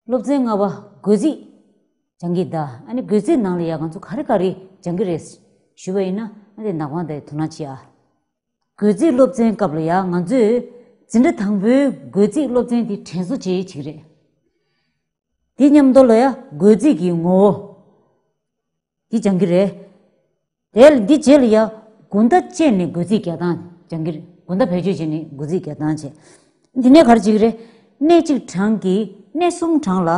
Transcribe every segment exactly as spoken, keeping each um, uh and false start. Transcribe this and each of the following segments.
སློབ་ཚན་ལྔ་པ་བགོ་རྩིས་སྦྱང་གི་གདའ། ཨ་ནི་བགོ་རྩིས་ནང་ལ་ཡ་ང་ཚོ་ག་རེ་ག་རེ་སྦྱང་གི་རེད་ཞུས་པ་ཡིན་ན། ཨ་དེ་ནག་པང་དེ་དོ་སྣང་བྱེད་ཨ། བགོ་རྩིས་སློབ་ཚན་སྐབས་ལ་ཡ་ང་ཚོས་འཛིན་གྲྭ་དང་པོའི་བགོ་རྩིས་སློབ་ཚན་དེ་དྲན་གསོ་བྱེད་ཡིག་ཅིག་རེད། དེ་མཉམ་དུ་ལ་ཡ་བགོ་རྩིས་ཀྱི་ངོ་བོ་དེ་སྦྱང་གི་རེད། དེ་ལ་འདི་རྗེས་ལ་ཡ་དགུན་ཟླ་བཅད་ནས་བགོ་རྩིས་རྒྱག་སྟངས་སྦྱང་གི་རེད། དགུན་ཟླ་བེད་སྤྱོད་བྱས་ནས་བགོ་རྩིས་རྒྱག་སྟངས་བྱས། འདི་ནས་ག་རེ་བྱེད་ཀྱི་རེད། སྣེ་གཅིག་གྲངས་ཀྱིས་སྣེ་གསུམ་གྲངས་ལ་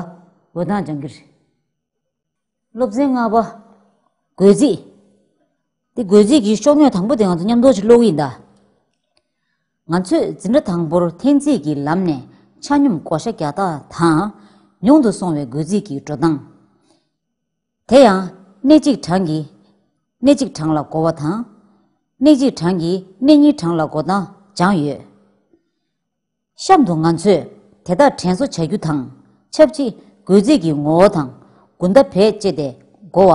བགོ་སྟངས་སྦྱང་གི་རེད། སློབ་ཚན་ལྔ་པ། བགོ་རྩིས། འདི་བགོ་རྩིས་ཀྱི་ཤོག་ངོས་དང་པོ་དེ་ང་ཚོ་མཉམ་དུ་ཅིག་ཀློག་གི་ཡིན་ད། ང་ཚོས་འཛིན་གྲྭ་དང་པོར་འཐེན་རྩིས་ཀྱི་ལམ་ནས་ཆ་སྙོམས་བགོ་བཤའ་རྒྱག་སྟངས་དང་། ཉུང་དུ་སོང་བའི་བགོ་རྩིས་ཀྱི་འགྲོ་སྟངས། དེ་ཡང་སྣེ་གཅིག་གྲངས་ཀྱིས་སྣེ་གཅིག་གྲངས་ལ་བགོ་བ་དང་། སྣེ་གཅིག་གྲངས་ཀྱིས་སྣེ་གཉིས་གྲངས་ལ་བགོ་སྟངས་སྦྱངས་ཡོད། གཤམ་དུ་ང་ཚོས་དེ་དག་དྲན་གསོ་བྱ་རྒྱུ་དང་ཆབས་ཅིག་བགོ་རྩིས་ཀྱི་ངོ་བོ་དང་། དགུན་ཟླ་བེད་སྤྱད་དེ་བགོ་བ།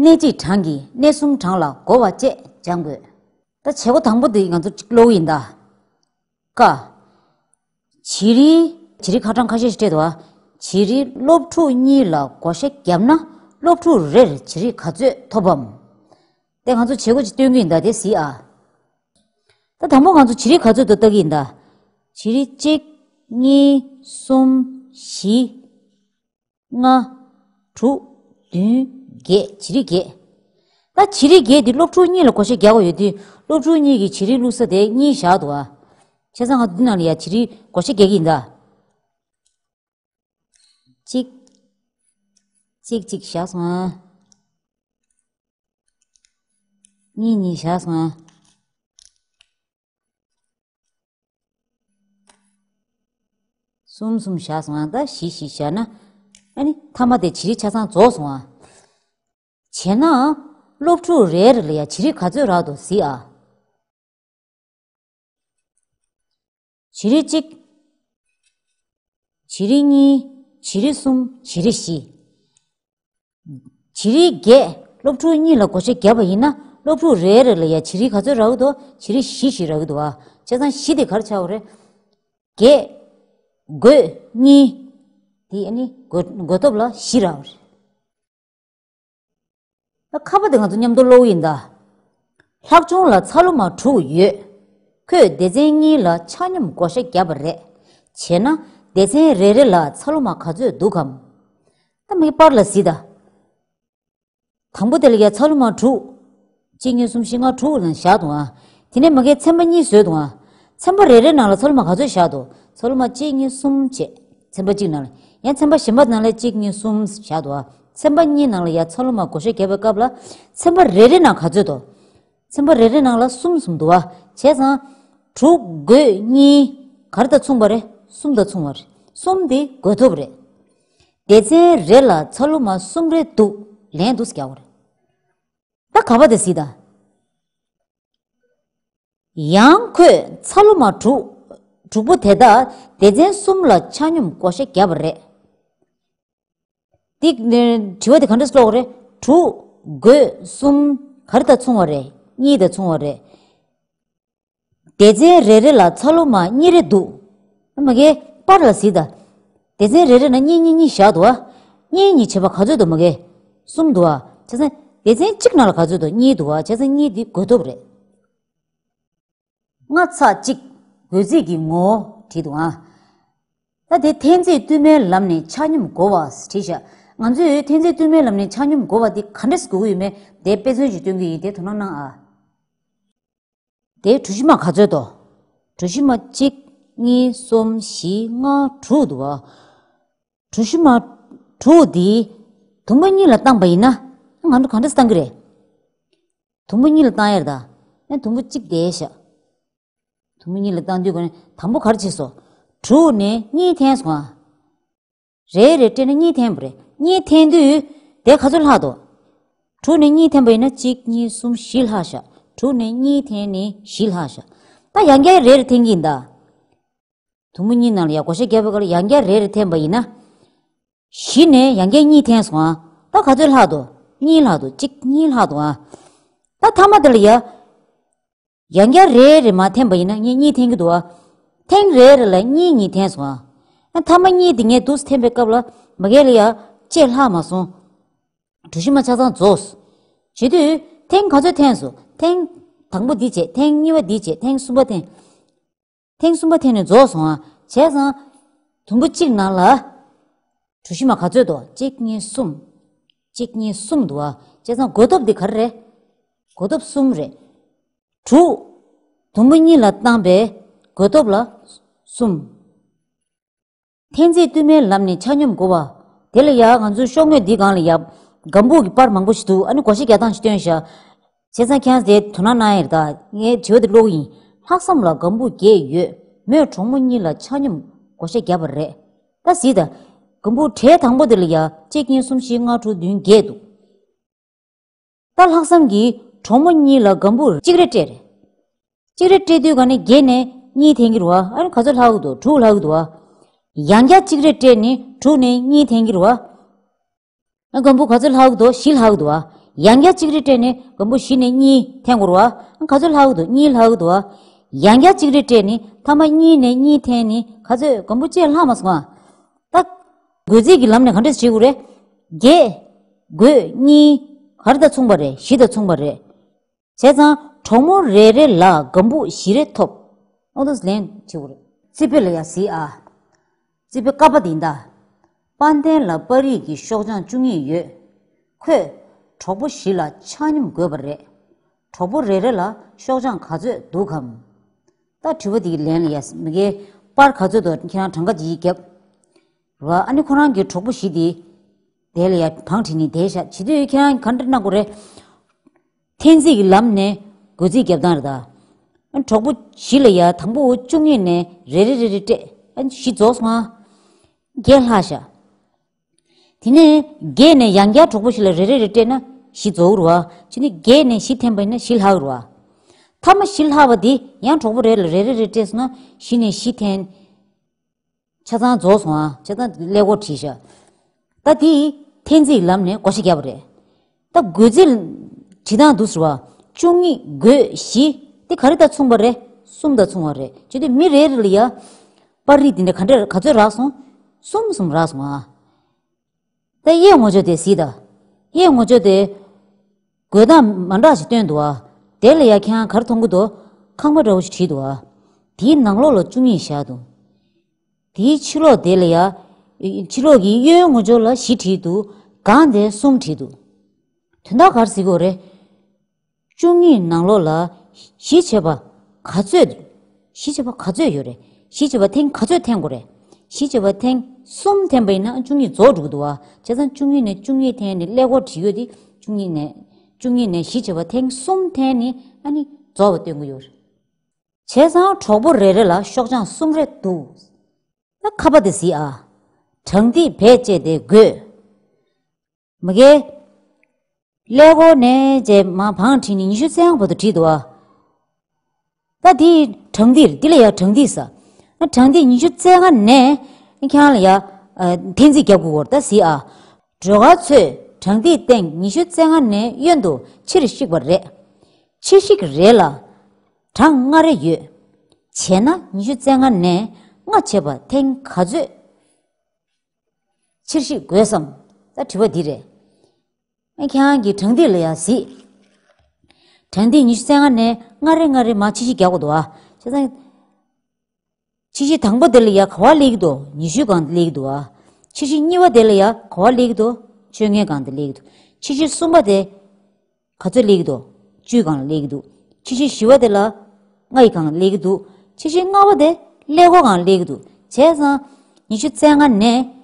སྣེ་གཅིག་གྲངས་ཀྱིས་སྣེ་གསུམ་གྲངས་ལ་བགོ་བ་བཅས་སྦྱང་དགོས། ད་བྱེད་སྒོ་དང་པོ་འདི་ང་ཚོ་གཅིག་ཀློག་ཡིན་ད། ཀ། བྱེད་རིགས། བྱེད་རིགས་ཁ་གྲངས་ཁ་ཤས་ཤིག་སྤྲད་འདུག་ཨ། བྱེད་རིགས་སློབ་ཕྲུག་གཉིས་ལ་བགོ་བཤའ་བརྒྱབ་ན། སློབ་ཕྲུག་རེར་བྱེད་རིགས་ག་ཚོད་ཐོབ་བམ། དེ་ང་ཚོ་བྱེད་སྒོ་ཅིག་སྟོན་གྱི་ཡིན་ད། དེ་གཟིགས་ཨ། ད་དང་པོ་ང་ཚོ་བྱེད་རིགས་ག་ཚོད་འདུག་ལྟ་གི་ཡིན་ད། བྱེད་རིགས་གཅིག་གཉིས། གསུམ། བཞི། ལྔ། དྲུག་བདུན། བརྒྱད། བྱེད་རིགས་བརྒྱད། ད་བྱེད་རིགས་བརྒྱད་འདི་སློབ་ཕྲུག་གཉིས་ལ་བགོ་བཤའ་རྒྱག་དགོས་ཡོད་དུས། སློབ་ཕྲུག་གཉིས་ཀྱི་བྱེད་རིགས་བླུགས་ས་དེ་གཉིས་བཞག་འདུག་ཨ། བྱས་ཙང་ང་འདི་ནང་ལ་ཡ་བྱེད་རིགས་བགོ་བཤའ་རྒྱག་གི་ཡིན་ད། གཅིག་གཅིག་གཅིག་བཞག་སོང་ཨ། གཉིས་གཉིས་བཞག་སོང་ཨ། གསུམ་གསུམ་བཞག་སོང་ཨ། ད་བཞི་བཞི་བཞག་ན། ཨ་ནི་མཐའ་མ་དེ་བྱེད་རིགས་ཆ་ཚང་རྫོགས་སོང་ཨ། བྱས་ན། སློབ་ཕྲུག་རེ་རེ་ལ་ཡ་བྱེད་རིགས་ག་ཚོད་རག་འདུག་གཟིགས་ཨ། བྱེད་རིགས་གཅིག་བྱེད་རིགས་གཉིས། བྱེད་རིགས་གསུམ། བྱེད་རིགས་བཞི། བྱེད་རིགས་བརྒྱད་སློབ་ཕྲུག་གཉིས་ལ་བགོ་བཤའ་བརྒྱབ་པ་ཡིན་ན། སློབ་ཕྲུག་རེ་རེ་ལ་ཡ་བྱེད་རིགས་ག་ཚོད་རག་གི་འདུག་བྱེད་རིགས་བཞི་ཞིག་རག་གི་འདུག་ཨ། བྱས་ཙང་བཞི་དེ་ག་རེ་ཆགས་པ་རེད། བརྒྱད། བགོས་གཉིས། དེ་ཨ་ནི་བགོ་བགོ་ཐོབ་ལ་བཞི་རག་པ་རེད། ད་ཁ་པ་དེ་ང་ཚོ་མཉམ་དུ་ཀློག་གི་ཡིན་ད། ལྷག་ཆུང་ལ་ཚ་ལུ་མ་དྲུག་ཡོད། ཁོས་སྡེ་ཚན་གཉིས་ལ་ཆ་སྙོམས་བགོ་བཤའ་བརྒྱབ་པ་རེད། བྱས་ན་སྡེ་ཚན་རེ་རེ་ལ་ཚ་ལུ་མ་ག་ཚོད་འདུག་གམ། ད་མིག་པར་ལ་གཟིགས་ད། དང་པོ་དེ་ལ་ཡ་ཚ་ལུ་མ་དྲུག་གཅིག་གཉིས། གསུམ། བཞི། ལྔ། དྲུག་ལ་བཞག་འདུག་ཨ། དེ་ནས་མ་གིའི་ཚན་པ་གཉིས་བཟོས་འདུག་ཨ། ཚན་པ་རེ་རེ་ནང་ལ་ཚ་ལུ་མ་ག་ཚོད་བཞག་འདུག་ཚ་ལུ་མ་གཅིག་གཉིས། གསུམ་བྱས། ཚན་པ་གཅིག་ནང་ལ། ཡང་ཚན་པ་གཞན་པ་ནང་ལ་གཅིག་གཉིས། གསུམ་བཞག་འདུག་ཨ། ཚན་པ་གཉིས་ནང་ལ་ཡ་ཚ་ལུ་མ་བགོ་བཤའ་བརྒྱབ་པའི་སྐབས་ལ། ཚན་པ་རེ་རེ་ནང་ག་ཚོད་འདུག་ཚན་པ་རེ་རེ་ནང་ལ་གསུམ་གསུམ་འདུག་ཨ། བྱས་ཙང་དྲུག་བགོས་གཉིས་ག་རེ་དང་མཚུངས་པ་རེད། གསུམ་དང་མཚུངས་པ་རེད། གསུམ་དེ་བགོ་ཐོབ་རེད། སྡེ་ཚན་རེ་ལ་ཚ་ལུ་མ་གསུམ་རེ་འདུག་ལན་འདུག་སེ་རྒྱག་པ་རེད། ད་ག་པ་དེ་གཟིགས་དང་། ཡང་ཁོས་ཚ་ལུ་མ་དྲུག་དྲུག་པོ་དེ་དག་སྡེ་ཚན་གསུམ་ལ་ཆ་སྙོམས་བགོ་བཤའ་བརྒྱབ་པ་རེད། འདི་དྲི་བ་དེ་ག་འདྲ་སེ་ཀློག་རེད། དྲུག་བགོས་གསུམ་ག་རེ་དང་མཚུངས་པ་རེད། གཉིས་དང་མཚུངས་པ་རེད། སྡེ་ཚན་རེ་རེ་ལ་ཚ་ལུ་མ་གཉིས་རེ་འདུག་མ་གིའི་པར་ལ་གཟིགས་དང་། སྡེ་ཚན་རེ་རེ་ན་གཉིས་གཉིས་གཉིས་བཞག་འདུག་ཨ། གཉིས་གཉིས་བྱས་པ་ག་ཚོད་འདུག་མ་གིའི། གསུམ་འདུག་ཨ། བྱས་ཙང་སྡེ་ཚན་གཅིག་ནང་ལ་ག་ཚོད་འདུག་གཉིས་འདུག་ཨ། བྱས་ཙང་གཉིས་འདི་བགོ་ཐོབ་རེད། ལྔ་ཚེག་གཅིག་བགོ་རྩིས་ཀྱི་ངོ་བོ་བྲིས་འདུག་ཨ། ད་དེ་འཐེན་རྩིས་བསྟུད་མའི་ལམ་ནས་ཆ་སྙོམས་བགོ་བ་བྲིས་ཤག་ང་ཚོས་འཐེན་རྩིས་བསྟུད་མའི་ལམ་ནས་ཆ་སྙོམས་བགོ་བ་འདི་ག་འདྲས་བགོ་གི་ཡོད་མེད་དེ་དཔེ་མཚོན་ཞིག་སྟོན་གྱི་ཡིན། དེ་དོ་སྣང་གནང་ཨ། དེའི་གྲུ་བཞི་མ་ག་ཚོད་དོ། གྲུ་བཞི་མ་གཅིག་གཉིས། གསུམ། བཞི། ལྔ། དྲུག་འདུག་ཨ། གྲུ་བཞི་མ་དྲུག་འདི་དུམ་བུ་གཉིས་ལ་བཏང་པ་ཡིན་ན། ང་ཚོ་ག་འདྲས་བཏང་གི་རེད། དུམ་བུ་གཉིས་ལ་བཏང་ཡ་རེད་ད། ཡང་དུམ་བུ་གཅིག་བསྡད་ཤག་དུམ་བུ་གཉིས་ལ་བཏང་དུས་གོ་ནས་དང་པོ་ག་རེ་བྱས་སོང་། དྲུག་ནས་གཉིས་འཐེན་སོང་ཨ། རེ་རེ་སྤྲད་ན་གཉིས་འཐེན་པ་རེད། གཉིས་འཐེན་དུས་དེ་ག་ཚོད་ལྷག་འདུག་དྲུག་ནས་གཉིས་འཐེན་པ་ཡིན་ན་གཅིག་གཉིས། གསུམ། བཞི་ལྷག་ཤག་དྲུག་ནས་གཉིས་འཐེན་ནས་བཞི་ལྷག་ཤག་ད་ཡང་བསྐྱར་རེ་རེ་འཐེན་གྱི་ཡིན་ད། དུམ་བུ་གཉིས་ནང་ལ་ཡ་བགོ་བཤའ་བརྒྱབ་པའི་སྐབས་ལ་ཡང་བསྐྱར་རེ་རེ་འཐེན་པ་ཡིན་ན། བཞི་ནས་ཡང་བསྐྱར་གཉིས་འཐེན་སོང་ཨ། ད་ག་ཚོད་ལྷག་འདུག་གཉིས་ལྷག་འདུག་གཅིག་གཉིས་ལྷག་འདུག་ཨ། ད་མཐའ་མ་དེ་ལ་ཡ། ཡང་བསྐྱར་རེ་རེ་མར་འཐེན་པ་ཡིན་ན་ངས་གཉིས་འཐེན་གྱི་འདུག་ཨ། ཐེངས་རེ་རེ་ལ་གཉིས་གཉིས་འཐེན་སོང་ཨ། ཐ་མ་གཉིས་དེ་ངས་འདུག་འཐེན་པའི་སྐབས་ལ་མ་གས་ལ་ཡ་བཅད་ལྷག་མ་སོང་། གྲུ་བཞི་མ་ཆ་ཚང་རྫོགས། བྱེད་དུས་ཐེངས་ག་ཚོད་འཐེན་སོང་། ཐེངས་དང་པོ་འདི་བྱས། ཐེངས་གཉིས་པ་འདི་བྱས། ཐེངས་གསུམ་པ་འཐེན། ཐེངས་གསུམ་པ་འཐེན་ནས་རྫོགས་སོང་ཨ། བྱས་ཙང་། དུམ་བུ་གཅིག་ནང་ལ། གྲུ་བཞི་མ་ག་ཚོད་འདུག་གཅིག་གཉིས་གསུམ། གཅིག་གཉིས་གསུམ་འདུག་ཨ། བྱས་ཙང་བགོ་ཐོབ་འདི་ག་རེ་རེད། བགོ་ཐོབ་གསུམ་རེད། དྲུག་དུམ་བུ་གཉིས་ལ་བཏང་པའི་བགོ་ཐོབ་ལ་གསུམ། འཐེན་རྩིས་བསྟུད་མའི་ལམ་ནས་ཆ་སྙོམས་བགོ་བ། དེ་ལ་ཡ་ང་ཚོའི་ཤོག་ངོས་འདི་སྒང་ལ་ཡ། སྒམ་པོ་གི་པར་མང་པོ་ཞིག་འདུག་ཨ་ནི་བགོ་བཤའ་རྒྱག་སྟངས་ཤིག་སྟོན་ཤག་བྱས་ཙང་ཁྱེད་རང་ཚོས་དོ་སྣང་གནང་ཡ་རེད་ད། ངས་དྲི་བ་དེ་ཀློག་གི་ཡིན། ལྷག་བསམ་ལ་སྒམ་པོ་བརྒྱད་ཡོད། མོས་གྲོགས་མོ་གཉིས་ལ་ཆ་སྙོམས་བགོ་བཤའ་བརྒྱབ་པ་རེད། ད་གཟིགས་དང་། སྒམ་པོ་གྲས་དང་པོ་དེ་ལ་ཡ་གཅིག་གཉིས་གསུམ་བཞི་ལྔ་དྲུག་བདུན་བརྒྱད་འདུག་ད་ལྷག་བསམ་གྱིས་གྲོགས་མོ་གཉིས་ལ་སྒམ་པོ་གཅིག་རེ་སྤྲད་རེད། གཅིག་རེ་སྤྲད་དུས་ག་ནས་བརྒྱད་ནས་གཉིས་འཐེན་གྱི་རེད་བ། ཨ་ནི་ག་ཚོད་ལྷག་གི་འདུག་དྲུག་ལྷག་གི་འདུག་བ། ཡང་བསྐྱར་གཅིག་རེ་སྤྲད་ནས་དྲུག་ནས་གཉིས་འཐེན་གྱི་རེད་བ། ཨ་སྒམ་པོ་ག་ཚོད་ལྷག་གི་འདུག་བཞི་ལྷག་གི་འདུག་བ། ཡང་བསྐྱར་གཅིག་རེ་སྤྲད་ནས་སྒམ་པོ་བཞི་ནས་གཉིས་འཐེན་དགོས་རེད་བ། ཨ་ག་ཚོད་ལྷག་གི་འདུག་གཉིས་ལྷག་གི་འདུག་བ། ཡང་བསྐྱར་གཅིག་རེ་སྤྲད་ནས་ཐ་མ་གཉིས་ནས་གཉིས་འཐེན་ནས་ག་ཚོད་སྒམ་པོ་བཅས་ལྷག་མ་སོང་ཨ། ད། བགོ་རྩིས་ཀྱི་ལམ་ནས་ག་འདྲས་བྱེད་དགོས་རེད། བརྒྱད། བགོས་གཉིས། ག་རེ་དང་མཚུངས་པ་རེད། བཞི་དང་མཚུངས་པ་རེད། བྱས་ཙང་གྲོགས་མོ་རེ་རེ་ལ་སྒམ་པོ་བཞི་རེ་ཐོབ། ཨོ་དོ་ལན་བྱེད་དགོས་རེད། རྩིས་དཔེ་ལ་ཡ་གཟིགས་ཨ། རྩིས་དཔེ་ཀ་པ་འདི་ཡིན་ད། དཔལ་ལྡན་ལ་པར་རིས་ཀྱི་ཤོག་བྱང་བཅུ་གཉིས་ཡོད། ཁོས་གྲོགས་པོ་བཞི་ལ་ཆ་སྙོམས་བགོས་པ་རེད། གྲོགས་པོ་རེ་རེ་ལ་ཤོག་བྱང་ག་ཚོད་འདུག་གམ། ད་དྲི་བ་འདིའི་ལན་ལ་ཡ་མ་གིའི་པར་ག་ཚོད་འདུག་ཁྱེད་རང་གྲངས་ཀ་ཅིག་བརྒྱབ། ར་ཨ་ནི་ཁོ་རང་གི་གྲོགས་པོ་བཞི་དེ། དེ་ལ་ཡ་བང་བསྒྲིགས་ནས་བསྡད་ཤག་བྱེད་དུས་ཁྱེད་རང་ག་འདྲ་གནང་དགོས་རེད། འཐེན་རྩིས་ཀྱི་ལམ་ནས་བགོ་རྩིས་རྒྱབ་སྟངས་རེད་ད། ཨ་གྲོགས་པོ་བཞི་ལ་ཡ་དང་པོ་བཅུ་གཉིས་ནས་རེ་རེ་རེ་རེ་སྤྲད། ཨ་བཞི་རྫོགས་སོང་ཨ། བརྒྱད་ལྷག་ཤག་དེ་ནས་བརྒྱད་ནས་ཡང་བསྐྱར་གྲོགས་པོ་བཞི་ལ་རེ་རེ་རེ་སྤྲད་ན་བཞི་རྫོགས་རེད་བ། བྱས་ནས་བརྒྱད་ནས་བཞི་འཐེན་པ་ཡིན་ན་བཞི་ལྷག་རེད་བ། ཐ་མ་བཞི་ལྷག་པ་འདི་ཡང་གྲོགས་པོ་རེ་ལ་རེ་རེ་རེ་སྤྲད་སོང་ན་བཞི་ནས་བཞི་འཐེན། ཆ་ཚང་རྫོགས་སོང་ཨ། ཆ་ཚང་ཀླད་ཀོར་བྲིས་ཤག་ད་དེ་འཐེན་རྩིས་ལམ་ནས་བགོ་བཤའ་བརྒྱབ་པ་རེད། ད་བགོ་རྩིས་བྲིས་སྟངས་འདུག་ཟེར་བ། བཅུ་གཉིས་བགོས་བཞི། དེ་ག་རེ་དང་མཚུངས་པ་རེད། གསུམ་དང་མཚུངས་པ་རེད། བྱས་དུས་མི་རེ་རེ་ལ་ཡ། པར་རིས་འདི་འདྲ་ག་འདྲ་ག་ཚོད་རག་སོང་། གསུམ་གསུམ་རག་སོང་ཨ། ད་གཡས་ངོ་ཅོག་དེ་གཟིགས་དང་། གཡས་ངོ་ཅོག་དེ། བགོད་སྟངས་མ་འདྲ་ཞིག་སྟོན་འདུག་ཨ། དེ་ལ་ཡ་ཁྱེད་རང་ག་རེ་མཐོང་གི་འདུག་ཁང་པ་འདྲ་བོ་ཞིག་བྲིས་འདུག་ཨ། དེའི་ནང་ལོགས་ལ་བཅུ་གཉིས་བཞག་འདུག་དེའི་ཕྱི་ལོགས་དེ་ལ་ཡ། ཕྱི་ལོགས་ཀྱི་གཡོན་ངོ་ཅོག་ལ་བཞི་བྲིས་འདུག་སྒང་དེ་གསུམ་བྲིས་འདུག་དོན་དག་ག་རེ་གཟིགས་དགོས་རེད། བཅུ་གཉིས་ནང་ལོགས་ལ་བཞི་བྱས་པ་ག་ཚོད། བཞི་བྱས་པ་ག་ཚོད་ཡོད་རེད། བཞི་བྱས་པ་ཐེངས་ག་ཚོད་འཐེན་དགོས་རེད། བཞི་བྱས་པ་ཐེངས་གསུམ་འཐེན་པ་ཡིན་ན་བཅུ་གཉིས་རྫོགས་འགྲོ་གི་འདུག་བ། བྱས་ཙང་བཅུ་གཉིས་ནས་བཅུ་གཉིས་འཐེན་ནས་ཀླད་ཀོར་བྲིས་ཡོད་དེ་བཅུ་གཉིས་ནས། བཅུ་གཉིས་ནས་བཞི་བྱས་པ་ཐེངས་གསུམ་འཐེན་ནས་ཨ་ནི་རྫོགས་པ་སྟོན་གི་ཡོད་རེད། བྱས་ཙང་གྲོགས་པོ་རེ་རེ་ལ་ཤོག་བྱང་གསུམ་རེ་འདུག་ད་ཁ་པ་དེ་གཟིགས་ཨ། གྲངས་ཐིག་བེད་སྤྱད་དེ་བགོས། མ་གིའི། ཀླད་ཀོར་ནས་བྱས་མ་བང་བྲིས་ནས་ཉི་ཤུ་རྩ་ལྔ་བར་དུ་བྲིས་འདུག་ཨ། ད་འདི་གྲངས་ཐིག་འདི་ལ་ཡ་གྲངས་ཐིག་ཟེར། ན་གྲངས་ཐིག་ཉི་ཤུ་རྩ་ལྔ་ནས་ཁྱེད་རང་ལ་ཡ། ཨ། འཐེན་རྩིས་རྒྱབ་དགོས་སྐོར་ད་གཟིགས་ཨ། སྒྲོལ་དཀར་མཚོས་གྲངས་ཐིག་སྟེང་ཉི་ཤུ་རྩ་ལྔ་ནས་གཡོན་དུ་ཕྱིར་བཤིག་པ་རེད། ཕྱིར་བཤིག་རེ་ལ། གྲངས་ལྔ་རེ་ཡོད། བྱས་ན་ཉི་ཤུ་རྩ་ལྔ་ནས་ལྔ་བྱས་པ་ཐེངས་ག་ཚོད་ཕྱིར་བཤིག་དགོས་སམ། ད་དྲི་བ་འདི་རེད། ཨ་ཁྱེད་རང་གིས་གྲངས་ཐིག་ལ་ཡ་གཟིགས། གྲངས་ཐིག་ཉི་ཤུ་རྩ་ལྔ་ནས་ལྔ་རེ་ལྔ་རེ་མར་ཕྱིར་བཤིག་རྒྱག་དགོས་འདུག་ཨ། བྱས་ཙང་། ཕྱིར་བཤིག་དང་པོ་དེ་ལ་ཡ་ག་པར་སླེབས་ཀྱི་འདུག་ཉི་ཤུའི་སྒང་དུ་སླེབས་ཀྱི་འདུག་ཨ། ཕྱིར་བཤིག་གཉིས་པ་དེ་ལ་ཡ་ག་པར་སླེབས་ཀྱི་འདུག་བཅོ་ལྔའི་སྒང་དུ་སླེབས་ཀྱི་འདུག་ཕྱིར་བཤིག་གསུམ་པ་དེ། ག་ཚོད་སླེབས་ཀྱི་འདུག་བཅུའི་སྒང་ལ་སླེབས་ཀྱི་འདུག་ཕྱིར་བཤིག་བཞི་པ་དེ་ལ་ལྔའི་སྒང་སླེབས་ཀྱི་འདུག་ཕྱིར་བཤིག་ལྔ་པ་དེ་ཀླད་ཀོར་སྒང་སླེབས་ཀྱི་འདུག་བྱས་ཙང་། ཉི་ཤུ་རྩ་ལྔ་ནས།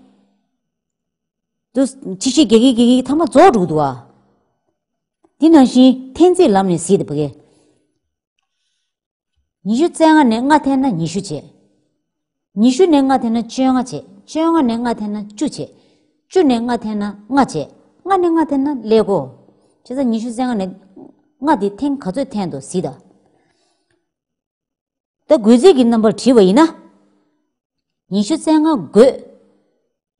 དུ་ཕྱིར་བཤིག་རྒྱག་གི་རྒྱག་གི་ཐ་མ་རྫོགས་འགྲོ་གི་འདུག་ཨ། འདི་ནང་བཞིན་འཐེན་རྩིས་ལམ་ནས་གཟིགས་ཏེ་བ་གི། ཉི་ཤུ་རྩ་ལྔ་ནས་ལྔ་འཐེན་ན་ཉི་ཤུ་བྱས། ཉི་ཤུ་ནས་ལྔ་འཐེན་ན་བཅོ་ལྔ་བྱས། བཅོ་ལྔ་ནས་ལྔ་འཐེན་ན་བཅུ་བྱས། བཅུ་ནས་ལྔ་འཐེན་ན་ལྔ་བྱས། ལྔ་ནས་ལྔ་འཐེན་ན་ཀླད་ཀོར། བྱས་ཙང་ཉི་ཤུ་རྩ་ལྔ་ནས་ལྔ་དེ་ཐེངས་ག་ཚོད་འཐེན་འདུག་གཟིགས་དང་། ད་བགོད་རྩིས་ཀྱི་རྣམ་པར་བྲིས་པ་ཡིན་ན། ཉི་ཤུ་རྩ་ལྔ་བགོས།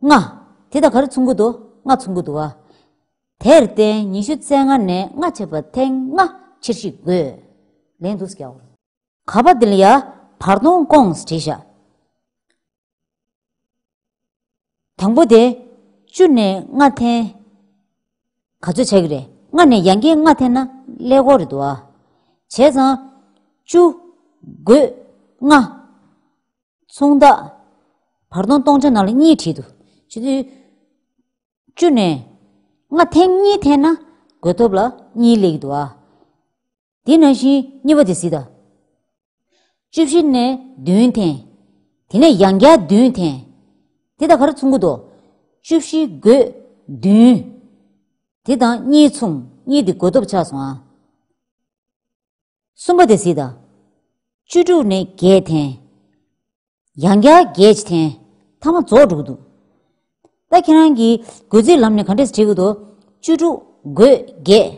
ལྔ། དེ་དང་ག་རེ་མཚུངས་ཀྱི་འདུག་ལྔ་མཚུངས་ཀྱི་འདུག་བ། དེར་བརྟེན་ཉི་ཤུ་རྩ་ལྔ་ནས་ལྔ་བྱས་པ་ཐེངས་ལྔ་ཕྱིར་བཤིག་དགོས། ལན་འདུག་སེ་རྒྱག་དགོས། ག་པ་འདི་ལ་ཡ་བར་སྟོང་སྐོངས་བྲིས་ཤག་དང་པོ་དེ་བཅུ་ནས་ལྔ་འཐེན། ག་ཚོད་ཆགས་ཀྱི་རེད། ལྔ་ནས་ཡང་བསྐྱར་ལྔ་འཐེན་ན་ཀླད་ཀོར་རེད་འདུག་ཨ། བྱས་ཙང་བཅུ་བགོས་ལྔ། མཚུངས་རྟགས་བར་སྟོང་སྟོང་ཆ་ནང་ལ་གཉིས་བྲིས་འདུག་བྱེད་དུས་བཅུ་ནས་ལྔ་འཐེན་གཉིས་འཐེན་ན་བགོས་ཐོབ་ལ་གཉིས་སླེབས་ཀྱི་འདུག་ཨ། དེ་ནང་བཞིན་གཉིས་པ་དེ་གཟིགས་དང་། བཅུ་བཞི་ནས་བདུན་འཐེན། དེ་ནས་ཡང་བསྐྱར་བདུན་འཐེན། དེ་དང་ག་རེ་མཚུངས་ཀྱི་འདུག་བཅུ་བཞི་བགོས་བདུན། དེ་དང་གཉིས་མཚུངས། གཉིས་དེ་བགོས་ཐོབ་ཆགས་སོང་ཨ། གསུམ་པ་དེ་གཟིགས་དང་། བཅུ་དྲུག་ནས་བརྒྱད་འཐེན། ཡང་བསྐྱར་བརྒྱད་ཅིག་འཐེན། མཐའ་མ་རྫོགས་འགྲོ་གི་འདུག་ད་ཁྱེད་རང་གིས་བགོ་རྩིས་ལམ་ནས་ག་འདྲས་བྲིས་དགོས་འདུག་བཅུ་དྲུག་བགོས་བརྒྱད།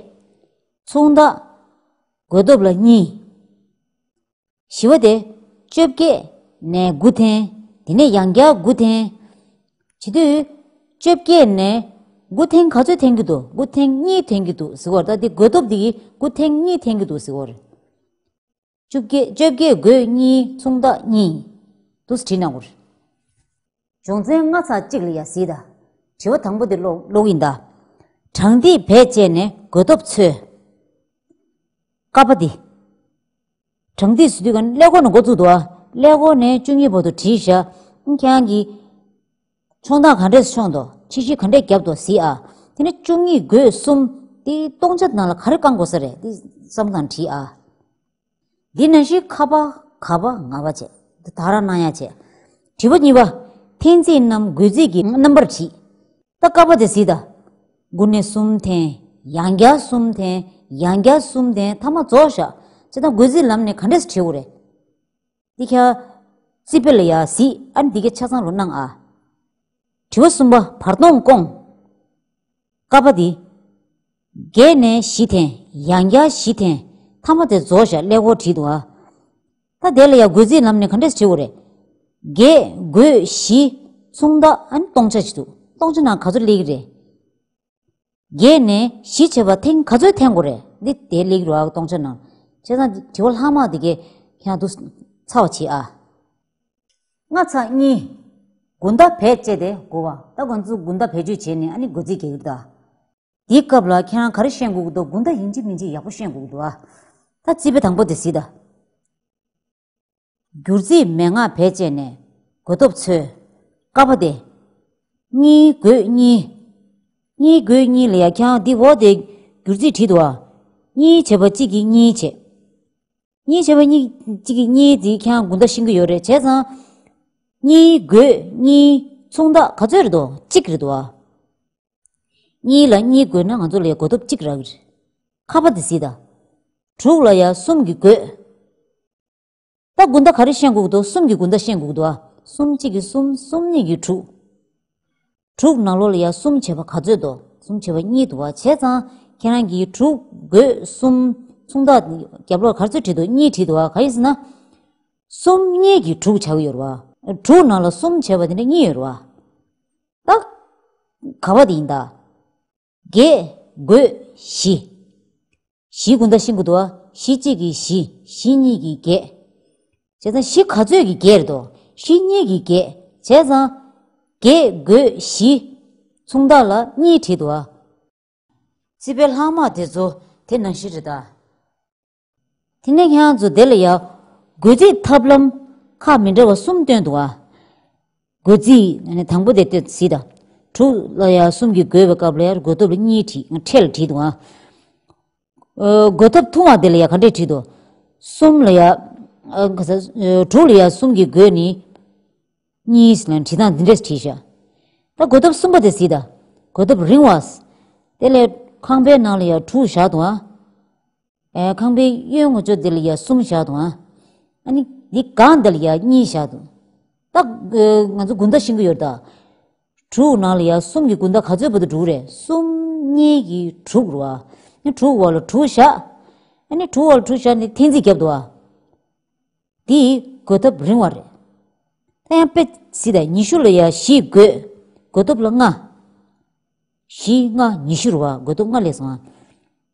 མཚུངས་རྟགས་བགོས་ཐོབ་ལ་གཉིས། བཞི་བ་དེ་བཅོ་བརྒྱད་ནས་དགུ་འཐེན། དེ་ནས་ཡང་བསྐྱར་དགུ་འཐེན། བྱེད་དུས་བཅོ་བརྒྱད་ནས་དགུ་འཐེན་ག་ཚོད་འཐེན་གྱི་འདུག་དགུ་འཐེན་གཉིས་འཐེན་གྱི་འདུག་ཟེར་བ་རེད། ད་དེ་བགོས་ཐོབ་དེ་གིས་དགུ་འཐེན་གཉིས་འཐེན་གྱི་འདུག་ཟེར་བ་རེད། བཅོ་བརྒྱད་བཅོ་བརྒྱད་བགོས་གཉིས་མཚུངས་རྟགས་གཉིས། འདུག་སེ་བྲིས་གནང་དགོས་རེད། སྦྱོང་ཚན་ལྔ་ཚེག་གཅིག་ལ་ཡ་གཟིགས་དང་། དྲི་བ་དང་པོ་དེ་ཀློག་ཀློག་ཡིན་ད། གྲངས་ཐིག་བེད་སྤྱད་ནས་བགོས་ཐོབ་འཚོལ། ཀ་པ་འདི། གྲངས་ཐིག་ཟེར་དུས་ག་ཀླད་ཀོར་ནས་འགོ་བཙུགས་འདུག་ཨ། ཀླད་ཀོར་ནས་བཅུ་གཉིས་བར་དུ་བྲིས་བཞག་ཁྱེད་རང་གིས་མཆོང་སྟངས་ག་འདྲས་མཆོང་འདུག་ཕྱིན་ཤི་ག་འདྲས་བརྒྱབ་འདུག་གཟིགས་ཨ། དེ་ནས་བཅུ་གཉིས་བགོས་གསུམ་དེ་སྟོང་ཆ་ནང་ལ་ག་རེ་བཀང་དགོས་ས་རེད། དེ་བསམ་བློ་བཏང་བྲིས་ཨ། འདི་ནང་བཞིན་ཁ་པ་ག་པ་ང་པ་བྱས། འདི་དག་རང་གནང་ཡ་བྱས། དྲི་བ་གཉིས་པ། འཐེན་རྩིས་རྣམས་བགོས་རྩིས་ཀྱི་རྣམ་པར་བྲིས། ད་ཀ་པ་དེ་གཟིགས་དང་། དགུ་ནས་གསུམ་འཐེན། ཡང་བསྐྱར་གསུམ་འཐེན། ཡང་བསྐྱར་གསུམ་འཐེན། མཐའ་མ་རྫོགས་བཞག་བྱས་ཙང་བགོས་རྩིས་ལམ་ནས་ག་འདྲས་སེ་བྲིས་དགོས་རེད། འདི་ཁྱེད་རྩིས་དཔེ་ལ་ཡ་གཟིགས། ཨ་ནི་འདི་གའི་ཆ་ཚང་ལོ་གནང་ཨ། དྲི་བ་གསུམ་པ། བར་སྟོང་སྐོང་། ཀ་པ་འདི། བརྒྱད་ནས་བཞི་འཐེན། ཡང་བསྐྱར་བཞི་འཐེན། མཐའ་མ་དེ་རྫོགས་བཞག་ཀླད་ཀོར་བྲིས་འདུག་ཨ། ད་དེ་ལ་ཡང་བགོས་རྩིས་ལམ་ནས་ག་འདྲས་བྲིས་དགོས་རེད། བརྒྱད་བགོས་བཞི། མཚུངས་རྟགས་ཨ་ནི་སྟོང་ཆ་ཅིག་འདུག་སྟོང་ཆ་ནང་ག་ཚོད་སླེབས་ཀྱི་རེད། བརྒྱད་ནས་བཞི་བྱས་པ་འཐེན་ག་ཚོད་འཐེན་དགོས་རེད། འདི་དེ་སླེབས་ཀྱི་རེད་ཨ། སྟོང་ཆ་ནང་། བྱས་ཙང་དྲི་བ་ལྷག་མ་དེ་གས་ཁྱེད་རང་འདུག་ཚར་བ་བྱེད་ཨ། ལྔ་ཚེག་གཉིས། དགུང་ཟླ་བེད་སྤྱད་དེ་བགོ་བ། ད་ང་ཚོ་དགུང་ཟླ་བེད་སྤྱོད་བྱས་ནས་ཨ་ནི་བགོ་རྩིས་རྒྱག་གི་རེད་ད། དེའི་སྐབས་ལ་ཁྱེད་རང་ག་རེ་ཤེས་དགོས་ཀྱི་འདུག་དགུང་ཟླ་ཡིན་གཅིག་མིན་གཅིག་ཡག་པོ་ཤེས་དགོས་ཀྱི་འདུག་ཨ། ད་རྩིས་དཔེ་དང་པོ་དེ་གཟིགས་དང་། བསྒྱུར་རྩིས་མན་ངག་བེད་སྤྱད་ནས་བགོས་ཐོབ་འཚོལ། ཀ་པ་དེ། གཉིས་བགོས་གཉིས། གཉིས་བགོས་གཉིས་ལ་ཡ་ཁྱེད་རང་འདི་འོག་དེ་བསྒྱུར་རྩིས་བྲིས་འདུག་ཨ། གཉིས་བྱས་པ་གཅིག་གིས་གཉིས་བྱས། གཉིས་བྱས་པ་གཉིས་གཅིག་གིས་གཉིས་དེ་ཁྱེད་རང་དགུང་ཟླ་ཤེས་ཀྱི་ཡོད་རེད། བྱས་ཙང་། གཉིས་བགོས་གཉིས་མཚུངས་རྟགས་ག་ཚོད་རེད་འདུག་གཅིག་རེད་འདུག་ཨ། གཉིས་ལ་གཉིས་བགོས་ན་ང་ཚོ་ལ་ཡ་བགོས་ཐོབ་གཅིག་རག་གི་རེད། ཁ་པ་དེ་གཟིགས་དང་། དྲུག་ལ་ཡ་གསུམ་གྱིས་བགོས། ད་དགུང་ཟླ་ག་རེ་ཤེས་དགོས་ཀྱི་འདུག་གསུམ་གྱི་དགུང་ཟླ་ཤེས་དགོས་ཀྱི་འདུག་ཨ། གསུམ་གཅིག་གིས་གསུམ། གསུམ་གཉིས་ཀྱིས་དྲུག་དྲུག་ནང་ལོགས་ལ་ཡ་གསུམ་བྱས་པ་ག་ཚོད་འདུག་གསུམ་བྱས་པ་གཉིས་འདུག་བ། བྱས་ཙང་ཁྱེད་རང་གིས་དྲུག་བགོས་གསུམ། མཚུངས་རྟགས་རྒྱབ་ལོགས་ག་ཚོད་བྲིས་འདུག་གཉིས་བྲིས་འདུག་བ། ག་ཡིན་ཟེར་ན། གསུམ་གཉིས་ཀྱིས་དྲུག་བྱ་གི་ཡོད་རེད་བ། དྲུག་ནང་ལ་གསུམ་བྱས་པ་དེ་འདྲ་གཉིས་ཡོད་རེད་བ། ད་ག་བ་དེ་ཡིན་ད། བརྒྱད་བགོས་བཞི། བཞི་དགུང་ཟླ་ཤེས་དགོས་འདུག་བ། བཞི་གཅིག་གིས་བཞི། བཞི་གཉིས་ཀྱིས་བརྒྱད། བྱས་ཙང་བཞི་ག་ཚོད་ཀྱིས་བརྒྱད་རེད་དོ། བཞི་གཉིས་ཀྱིས་བརྒྱད། བྱས་ཙང་། བརྒྱད་བགོས་བཞི། མཚུངས་རྟགས་ལ་གཉིས་བྲིས་འདུག་བ། རྩིས་དཔེ་ལྷག་མ་དེ་ཚོ་དེ་ནང་བཞིན་རེད་ད། དེ་ནས་ཁྱེད་རང་ཚོ་དེ་ལ་ཡ། བགོ་རྩིས་ཐབས་ལམ་ཁག་མི་འདྲ་བ་གསུམ་བཏོན་འདུག་བ། བགོ་རྩིས་ནི་དང་པོ་དེ་བཏོན་གཟིགས་དང་། དྲུག་ལ་ཡ་གསུམ་གྱིས་བགོས་པའི་སྐབས་ལ་ཡ་བགོ་ཐོབ་ལ་གཉིས་བྲིས། ཕྲད་ལ་བྲིས་འདུག་ཨ། ཨ། བགོ་ཐོབ་ཐུང་བ་དེ་ལ་ཡ་ག་འདྲས་བྲིས་འདུག་གསུམ་ལ་ཡ། ཨ། ག་ས། ཨ། དྲུག་ལ་ཡ་གསུམ་གྱིས་བགོས་ནི། གཉིས་ལ་བྲིས་སྟངས་འདི་འདྲས་བྲིས་བཞག་ད་བགོ་ཐོབ་གསུམ་པ་དེ་གཟིགས་དང་། བགོ་ཐོབ་རིང་བ། དེ་ལས་ཁང་པའི་ནང་ལ་ཡ་དྲུག་བཞག་འདུག་ཨ། ཨེ། ཁང་པའི་གཡོན་ངོས་ཕྱོགས་འདི་ལ་ཡ་གསུམ་བཞག་འདུག་ཨ། ཨ་ནི་འདི་སྒང་འདི་ལ་ཡ་གཉིས་བཞག་འདུག་ད། ཨེ། ང་ཚོ་དགུང་ཟླ་ཤེས་ཀྱི་ཡོད་ད། དྲུག་ནང་ལ་ཡ་གསུམ་གྱི་དགུང་ཟླ་ག་ཚོད་བར་དུ་འགྲོ་གི་རེད། གསུམ་གཉིས་ཀྱིས་དྲུག་རེད་བ། ཨ་ནི་དྲུག་འོག་ལ་དྲུག་བཞག་ཨ་ནི་དྲུག་འོག་ལ་དྲུག་བཞག་ནི་འཐེན་རྩིས་བརྒྱབ་འདུག་བ། འདི་བགོ་ཐོབ་རིང་བ་རེད། ད་ཡང་དཔེ་གཟིགས་དང་། ཉི་ཤུ་ལ་ཡ་བཞི་བགོས། བགོ་ཐོབ་ལ་ལྔ། བཞི་ལྔ་ཉི་ཤུ་རེད་བ། བགོ་ཐོབ་ལྔ་སླེབས་སོང་ཨ།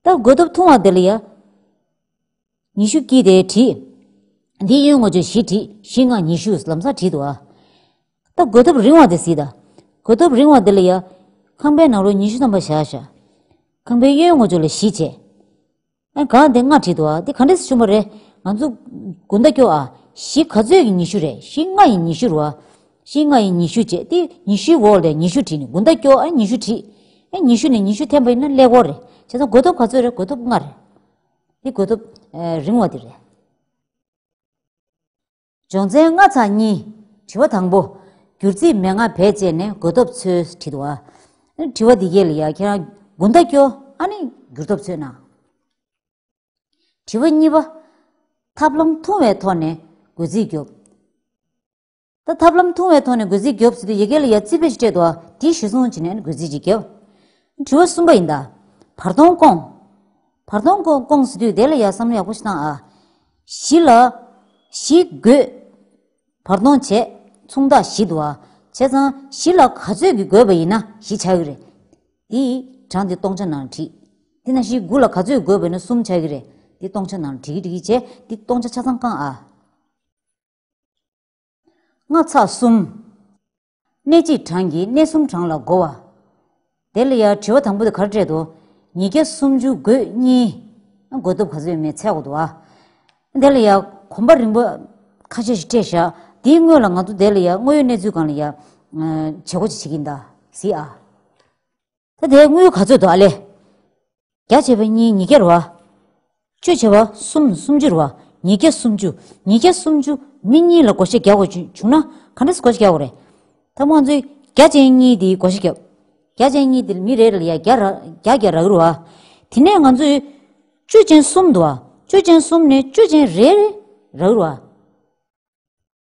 ད་བགོ་ཐོབ་ཐུང་བ་དེ་ལ་ཡ། ཉི་ཤུ་དཀྱིལ་དེ་བྲིས། འདི་གཡོན་ངོས་ཕྱོགས་བཞི་བྲིས། བཞི་ལྔ་ཉི་ཤུ་ལམ་སང་བྲིས་འདུག་ཨ། ད་བགོ་ཐོབ་རིང་བ་དེ་གཟིགས་དང་། བགོ་ཐོབ་རིང་བ་འདི་ལ་ཡ། ཁང་པའི་ནང་ལོགས་ཉི་ཤུ་ཐམ་པ་བཞག་བཞག་ཁང་པའི་གཡོན་ངོས་ཕྱོགས་ལ་བཞི་བྱས། ཨ་གང་དེ་ལྔ་བྲིས་འདུག་ཨ་དེ་ག་འདྲས་སེ་བྱུང་བ་རེད། ང་ཚོ་དགུ་མདའ་སྐྱོར་ཨ། བཞི་ག་ཚོད་ཀྱི་ཉི་ཤུ་རེད། བཞི་ལྔ་ཡི་ཉི་ཤུ་རེད་བ། བཞི་ལྔ་ཡི་ཉི་ཤུ་བྱས་ཏེ་ཉི་ཤུའི་འོག་ལ་ཉི་ཤུ་བྲིས་ནས་དགུ་མདའ་སྐྱོར་ཨ་ཉི་ཤུ་བྲིས། ཨ་ཉི་ཤུ་ནས་ཉི་ཤུ་འཐེན་པ་ཡིན་ན་ཀླད་ཀོར་རེད། བྱས་ཙང་བགོ་ཐོབ་ག་ཚོད་རེད། བགོ་ཐོབ་ལྔ་རེད། དེ་བགོ་ཐོབ་རིང་བ་དེ་རེད། སྦྱོང་ཚན་ལྔ་ཚེག་གཉིས། དྲི་བ་དང་པོ། སྒྱུར་རྩིས་མན་ངག་བེད་སྤྱད་ནས་བགོ་ཐོབ་འཚོལ་བྲིས་འདུག་ཨ། དྲི་བ་འདི་གས་ལ་ཡ་ཁྱེད་རང་དགུ་མདའ་སྐྱོར་ཨ་ནི་བསྒྱུར་ཐོབ་འཚོལ་གནང་། དྲི་བ་གཉིས་པ། ཐབས་ལམ་ཐུང་བའི་ཐོག་ནས་བགོ་རྩིས་རྒྱོབ། ད་ཐབས་ལམ་ཐུང་བའི་ཐོག་ནས་བགོ་རྩིས་རྒྱོབ་ཟེར་དུས་ཡ་གི་ལ་ཡ་རྩིས་དཔེ་ཞིག་སྤྲད་འདུག་ཨ། དེ་གཞིར་བཟུང་བྱས་ནས་བགོ་རྩིས་ཅིག་རྒྱོབ། དྲི་བ་གསུམ་པ་ཡིན་ད། བར་སྟོང་སྐོང་། བར་སྟོང་སྐོང་སྐོང་ཟེར་དུས་དེ་ལ་ཡ་བསམ་བློ་ཡག་པོ་ཞིག་བཏང་ཨ། བཞི་ལ། བཞི་བགོས། བར་སྟོང་བྱས། མཚུངས་རྟགས་བཞི་འདུག་ཨ། བྱས་ཙང་བཞི་ལ་ག་ཚོད་ཀྱིས་བགོས་པ་ཡིན་ན་བཞི་ཆགས་ཀྱི་རེད། དེ་གྲངས་དེ་སྟོང་ཆ་ནང་བྲིས། དེ་ནང་བཞིན་དགུ་ལ་ག་ཚོད་བགོས་པ་ཡིན་ན་གསུམ་ཆགས་ཀྱི་རེད། དེ་སྟོང་ཆ་ནང་བྲིས་ཀྱི་བྲིས་ཀྱི་བྱས་དེ་སྟོང་ཆ་ཆ་ཚང་བསྐང་ཨ། ལྔ་ཚེག་གསུམ། གནས་གཅིག་གྲངས་ཀྱིས་གནས་གསུམ་གྲངས་ལ་བགོ་བ། དེ་ལ་ཡང་དྲི་བ་དང་པོ་དེ་ག་རེ་སྤྲད་འདུག་ཉིས་བརྒྱ་སུམ་ཅུ་བགོས་གཉིས། བགོ་ཐོབ་ག་ཚོད་ཡོད་མེད་ཚད་དགོས་འདུག་ཨ། དེ་ལ་ཡང་གོམ་པ་རིམ་པ་ཁ་ཤས་ཤིག་སྤྲད་བཞག་དེའི་སྔོན་ལ་ང་ཚོ་དེ་ལ་ཡང་དངོས་ཡོད་གནས་ཚུལ་སྒང་ལ་ཡང་བྱེད་སྒོ་ཅིག་བྱེད་ཀྱི་ཡིན་ད། གཟིགས་ཨ། ད་དེའི་དངུལ་ག་ཚོད་འདུག་ཨ་ལས། བརྒྱ་བྱས་པ་གཉིས་ཉིས་བརྒྱ་རེད་བ། བཅུ་བྱས་པ་གསུམ་སུམ་ཅུ་རེད་བ། ཉིས་བརྒྱ་སུམ་ཅུ། ཉིས་བརྒྱ་སུམ་ཅུ་མི་གཉིས་ལ་བགོ་བཤའ་རྒྱག་དགོས་བྱུང་བྱུང་ན་ག་འདྲ་སེ་བགོ་བཤའ་རྒྱག་དགོས་རེད། ད་ང་ཚོས་བརྒྱ་ཅན་གཉིས་དེའི་བགོ་བཤའ་བརྒྱབ། བརྒྱ་ཅན་གཉིས་དེ་མི་རེ་རེ་ལ་ཡ་བརྒྱ་ར་བརྒྱ་བརྒྱ་རག་གི་རེད་བ། དེ་ནས་ང་ཚོས་བཅུ་ཅན་གསུམ་འདུག་བ། བཅུ་ཅན་གསུམ་ནས་བཅུ་ཅན་རེ་རེ་རག་གི་རེད་བ།